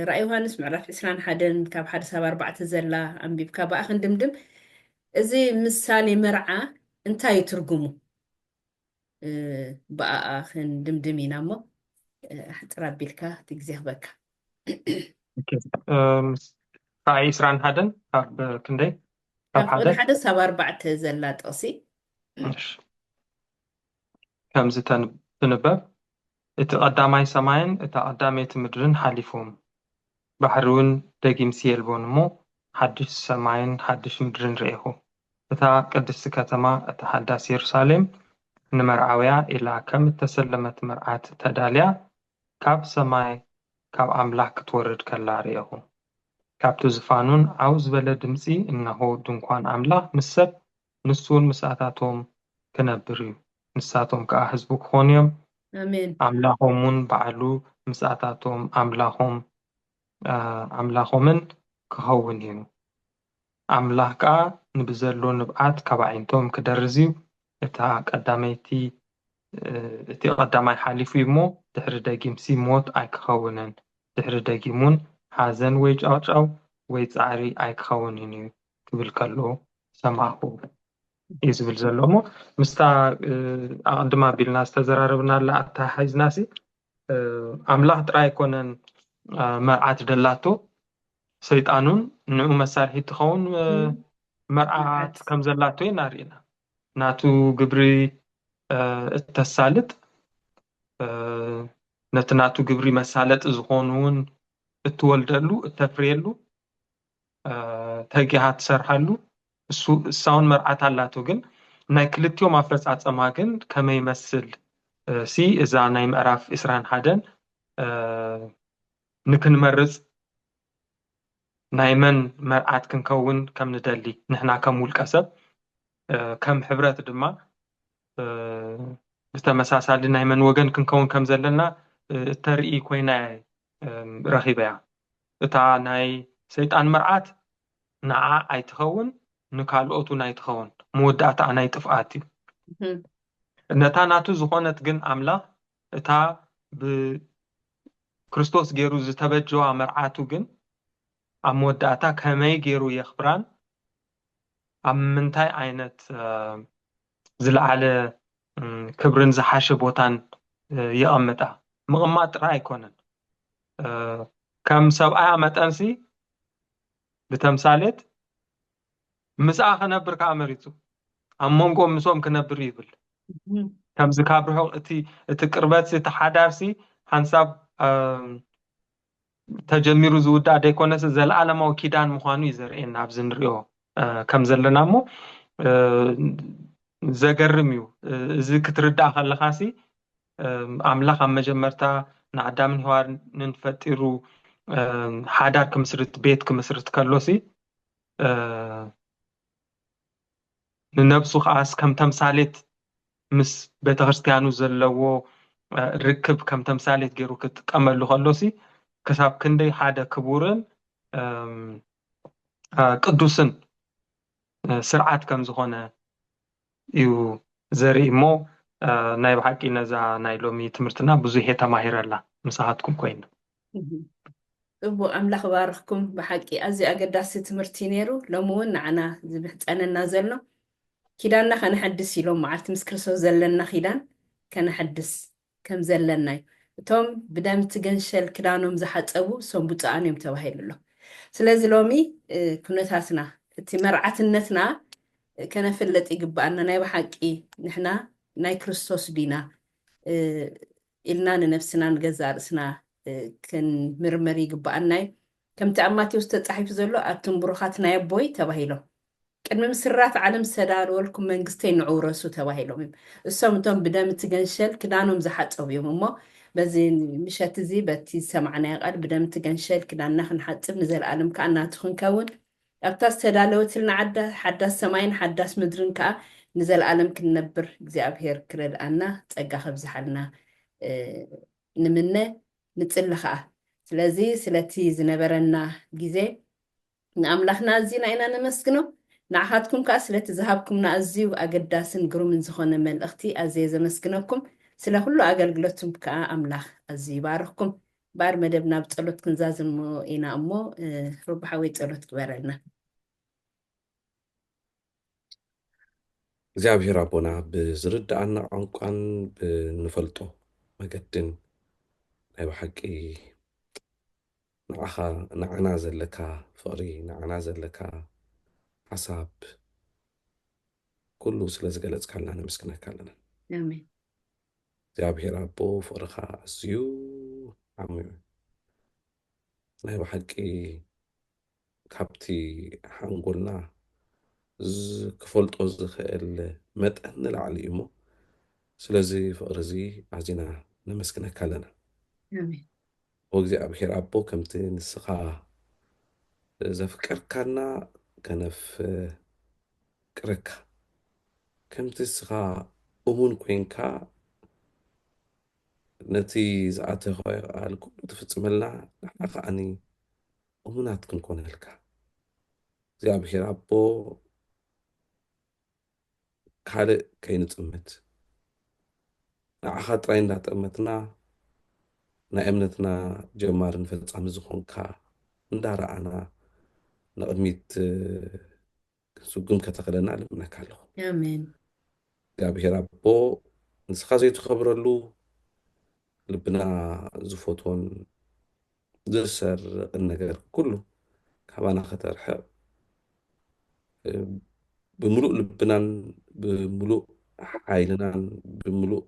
ራእይ ዮሃንስ ምዕራፍ ዕስራን ሓደን ካብ ሓደ ሳብ ኣርባዕተ ዘላ ኣንቢብካ ብኣ ክንድምድም። እዚ ምሳሌ መርዓ እንታይ እዩ ትርጉሙ? ብኣኣ ክንድምድም ኢና እሞ ኣሕፅር ኣቢልካ እቲ ግዜ ክበካ። ራእይ ዕስራን ሓደን ካብ ክንደይ? ካብ ሓደ ሳብ ኣርባዕተ ዘላ ጥቕሲ ከምዚ ትንበብ፣ እቲ ቀዳማይ ሰማይን እታ ቀዳመይቲ ምድርን ሓሊፎም፣ ባሕሪ እውን ደጊምሲ የልቦን እሞ ሓድሽ ሰማይን ሓድሽ ምድርን ርኤኹ። እታ ቅድስቲ ከተማ፣ እታ ሓዳስ የሩሳሌም፣ ንመርዓውያ ኢላ ከም እተሰለመት መርዓት ተዳልያ ካብ ሰማይ ካብ ኣምላኽ ክትወርድ ከላ ርኤኹ። ካብቲ ዝፋኑን ዓው ዝበለ ድምጺ፣ እነሆ ድንኳን ኣምላኽ ምስ ሰብ፣ ንሱ እውን ምስኣታቶም ክነብር እዩ። ንሳቶም ከኣ ህዝቡ ክኾኑ እዮም። ኣሜን። ኣምላኾም እውን ባዕሉ ምስኣታቶም ኣምላኾም ኣምላኾምን ክኸውን እዩ። ኣምላኽ ከኣ ንብዘሎ ንብዓት ካብ ኣዒንቶም ክደርዝ እዩ። እታ ቀዳመይቲ እቲ ቀዳማይ ሓሊፉ እዩ እሞ ድሕሪ ደጊምሲ ሞት ኣይክኸውንን፣ ድሕሪ ደጊም እውን ሓዘን ወይ ጫውጫው ወይ ጻዕሪ ኣይክኸውንን እዩ ክብል ከሎ ሰማዕኹ እዩ ዝብል ዘሎ። እሞ ምስታ ኣቕድም ኣቢልና ዝተዘራረብናላ ኣተሓሒዝናሲ ኣምላኽ ጥራይ ኣይኮነን መርዓት ደላቶ፣ ሰይጣን እውን ንኡ መሳርሒ ትኸውን መርዓት ከም ዘላቶ ኢና ርኢና። ናቱ ግብሪ እተሳልጥ፣ ነቲ ናቱ ግብሪ መሳለጢ ዝኾኑ እውን እትወልደሉ፣ እተፍርየሉ፣ ተጊሃ ትሰርሓሉ፣ እሱ እሳ እውን መርዓት ኣላቶ። ግን ናይ ክልቲኦም ኣፈጻጸማ ግን ከመይ ይመስል ሲ እዛ ናይ ምዕራፍ ዕስራን ሓደን ንክንመርጽ ናይ መን መርዓት ክንከውን ከም ንደሊ ንሕና ከም ውልቀ ሰብ ከም ሕብረት ድማ ብተመሳሳሊ ናይ መን ወገን ክንከውን ከም ዘለና እተርኢ ኮይና ረኺበያ። እታ ናይ ሰይጣን መርዓት ንዓ ኣይትኸውን ንካልኦት እውን ኣይትኸውን፣ መወዳእታኣ ናይ ጥፍኣት እዩ። ነታ ናቱ ዝኾነት ግን ኣምላኽ እታ ብክርስቶስ ገይሩ ዝተበጀዋ መርዓቱ ግን ኣብ መወዳእታ ከመይ ገይሩ የኽብራን ኣብ ምንታይ ዓይነት ዝለዓለ ክብርን ዝሓሸ ቦታን የቐምጣ። ምቕማጥ ጥራይ ኣይኮነን። ከም ሰብኣያ መጠንሲ ብተምሳሌት ምስኣ ክነብር ከዓ መሪፁ። ኣብ መንጎ ምስኦም ክነብር ይብል። ከምዚ ካብ ርሑቕ እቲ እቲ ቅርበትሲ እቲ ሓዳርሲ ሓንሳብ ተጀሚሩ ዝውዳእ ዘይኮነስ ዘለኣለማዊ ኪዳን ምዃኑ እዩ ዘርእየና ኣብዚ ንሪኦ ከም ዘለና እሞ ዘገርም እዩ። እዚ ክትርዳእ ከለኻሲ ኣምላኽ ኣብ መጀመርታ ንኣዳምን ሄዋንን ፈጢሩ ሓዳር ክምስርት ቤት ክምስርት ከሎሲ ንነብሱ ከዓስ ከም ተምሳሌት ምስ ቤተክርስትያኑ ዘለዎ ርክብ ከም ተምሳሌት ገይሩ ክጥቀመሉ ከሎሲ ክሳብ ክንደይ ሓደ ክቡርን ቅዱስን ስርዓት ከም ዝኾነ እዩ ዘርኢ እሞ ናይ ብሓቂ ነዛ ናይ ሎሚ ትምህርትና ብዙሕ እየ ተማሂረላ ምሳኻትኩም ኮይና። ጽቡቅ ኣምላኽ ባርኽኩም። ብሓቂ ኣዝዩ ኣገዳሲ ትምህርቲ ነይሩ። ሎሚ እውን ንዓና ዝምሕጸነና ዘሎ ኪዳንና ከነሐድስ ኢሎም መዓልቲ ምስ ክርስቶስ ዘለና ኪዳን ከነሐድስ ከም ዘለና እዩ። እቶም ብደም ትገንሸል ክዳኖም ዝሓጸቡ እሶም ብፁዓን እዮም ተባሂሉ ኣሎ። ስለዚ ሎሚ ኩነታትና እቲ መርዓትነትና ከነፍለጥ ይግብኣና። ናይ ብሓቂ ንሕና ናይ ክርስቶስ ዲና ኢልና ንነፍስና ንገዛእ ርእስና ክንምርምር ይግብኣና እዩ። ከምቲ ኣብ ማቴዎስ ተጻሒፉ ዘሎ ኣቱም ብሩኻት ናይ ኣቦይ ተባሂሎም ቅድሚ ምስራት ዓለም ዝተዳለወልኩም መንግስተይ ንዑ ውረሱ ተባሂሎም እዮም። እሶም እቶም ብደም እቲ ገንሸል ክዳኖም ዝሓጸቡ እዮም እሞ በዚ ምሸት እዚ በቲ ዝሰማዕናዮ ቃል ብደም እቲ ገንሸል ክዳንና ክንሓጽብ ንዘለኣለም ከዓ ናቱ ክንከውን ኣብታ ዝተዳለወትልና ዓዳ ሓዳስ ሰማይን ሓዳስ ምድርን ከዓ ንዘለኣለም ክንነብር እግዚኣብሔር ክረድኣና ጸጋ ከብዝሓልና ንምነ ንጽሊ ከዓ። ስለዚ ስለቲ ዝነበረና ግዜ ንኣምላኽና ኣዝና ኢና ነመስግኖ። ንዓኻትኩም ከዓ ስለቲ ዝሃብኩምና ኣዝዩ ኣገዳስን ግሩምን ዝኾነ መልእኽቲ ኣዝየ ዘመስግነኩም። ስለ ኩሉ ኣገልግሎትኩም ከዓ ኣምላኽ ኣዝዩ ይባርኽኩም። ባር መደብ ናብ ጸሎት ክንዛዝሞ ኢና እሞ ሩባ ሓወይ ጸሎት ግበረልና። እግዚኣብሔር ኣቦና ብዝርድኣና ቋንቋን ብንፈልጦ መገድን ናይ ብሓቂ ንዓኻ ንዓና ዘለካ ፍቕሪ ንዓና ዘለካ ሓሳብ ኩሉ ስለ ዝገለጽካልና ነመስግነካ ኣለና። ኣሜን። እግዚኣብሔር ኣቦ ፍቕርኻ ኣዝዩ ዓሚዩ ናይ ብሓቂ ካብቲ ሓንጎልና ክፈልጦ ዝኽእል መጠን ንላዕሊ እዩ እሞ ስለዚ ፍቕሪ እዚ ኣዚና ነመስግነካ ኣለና። ኣሜን። ወእግዚኣብሔር ኣቦ ከምቲ ንስኻ ዘፍቀርካና ከነፍቅረካ ከምቲ ንስኻ እሙን ኮይንካ ነቲ ዝኣተኸ ቃል ኩሉ ትፍጽመልና ንሕና ከዓኒ እሙናት ክንኮነልካ እግዚኣብሔር ኣቦ ካልእ ከይንጥምት ንዓኻ ጥራይ እንዳጠመትና ናይ እምነትና ጀማርን ፈጻሚ ዝኾንካ እንዳረኣና ንቕድሚት ክንስጉም ከተኽእለና ልምነካ ኣለኹ። ኣሜን። እግዚኣብሔር ኣቦ ንስኻ ዘይትኸብረሉ ልብና ዝፈትዎን ዝሰርቕን ነገር ኩሉ ካባና ከተርሕቕ ብምሉእ ልብናን ብምሉእ ሓይልናን ብምሉእ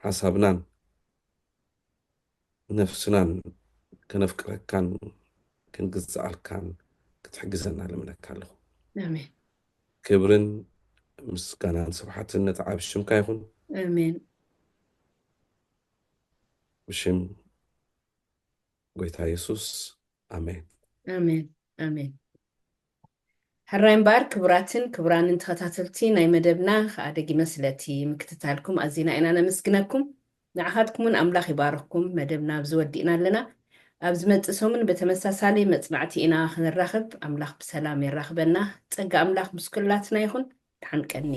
ሓሳብናን ነፍስናን ከነፍቅረካን ክንግዝኣልካን ክትሕግዘና ልምነካ ኣለኹ። ኣሜን። ክብርን ምስጋናን ስብሓትን ነቲ ዓብ ሽምካ ይኹን። ኣሜን። ብሽም ጎይታ የሱስ ኣሜን። ኣሜን ኣሜን። ሕራይ እምበኣር ክቡራትን ክቡራንን ተኸታተልቲ ናይ መደብና ከዓ ደጊመ ስለቲ ምክትታልኩም ኣዚና ኢና ነመስግነኩም። ንዓኻትኩምን ኣምላኽ ይባርኽኩም። መደብና ኣብዚ ወዲእና ኣለና። ኣብ ዝመጽእ ሰሙን ብተመሳሳሊ መጽናዕቲ ኢና ክንራኸብ። ኣምላኽ ብሰላም የራኽበና። ጸጋ ኣምላኽ ምስ ኩላትና ይኹን። ደሓን ቀኒ።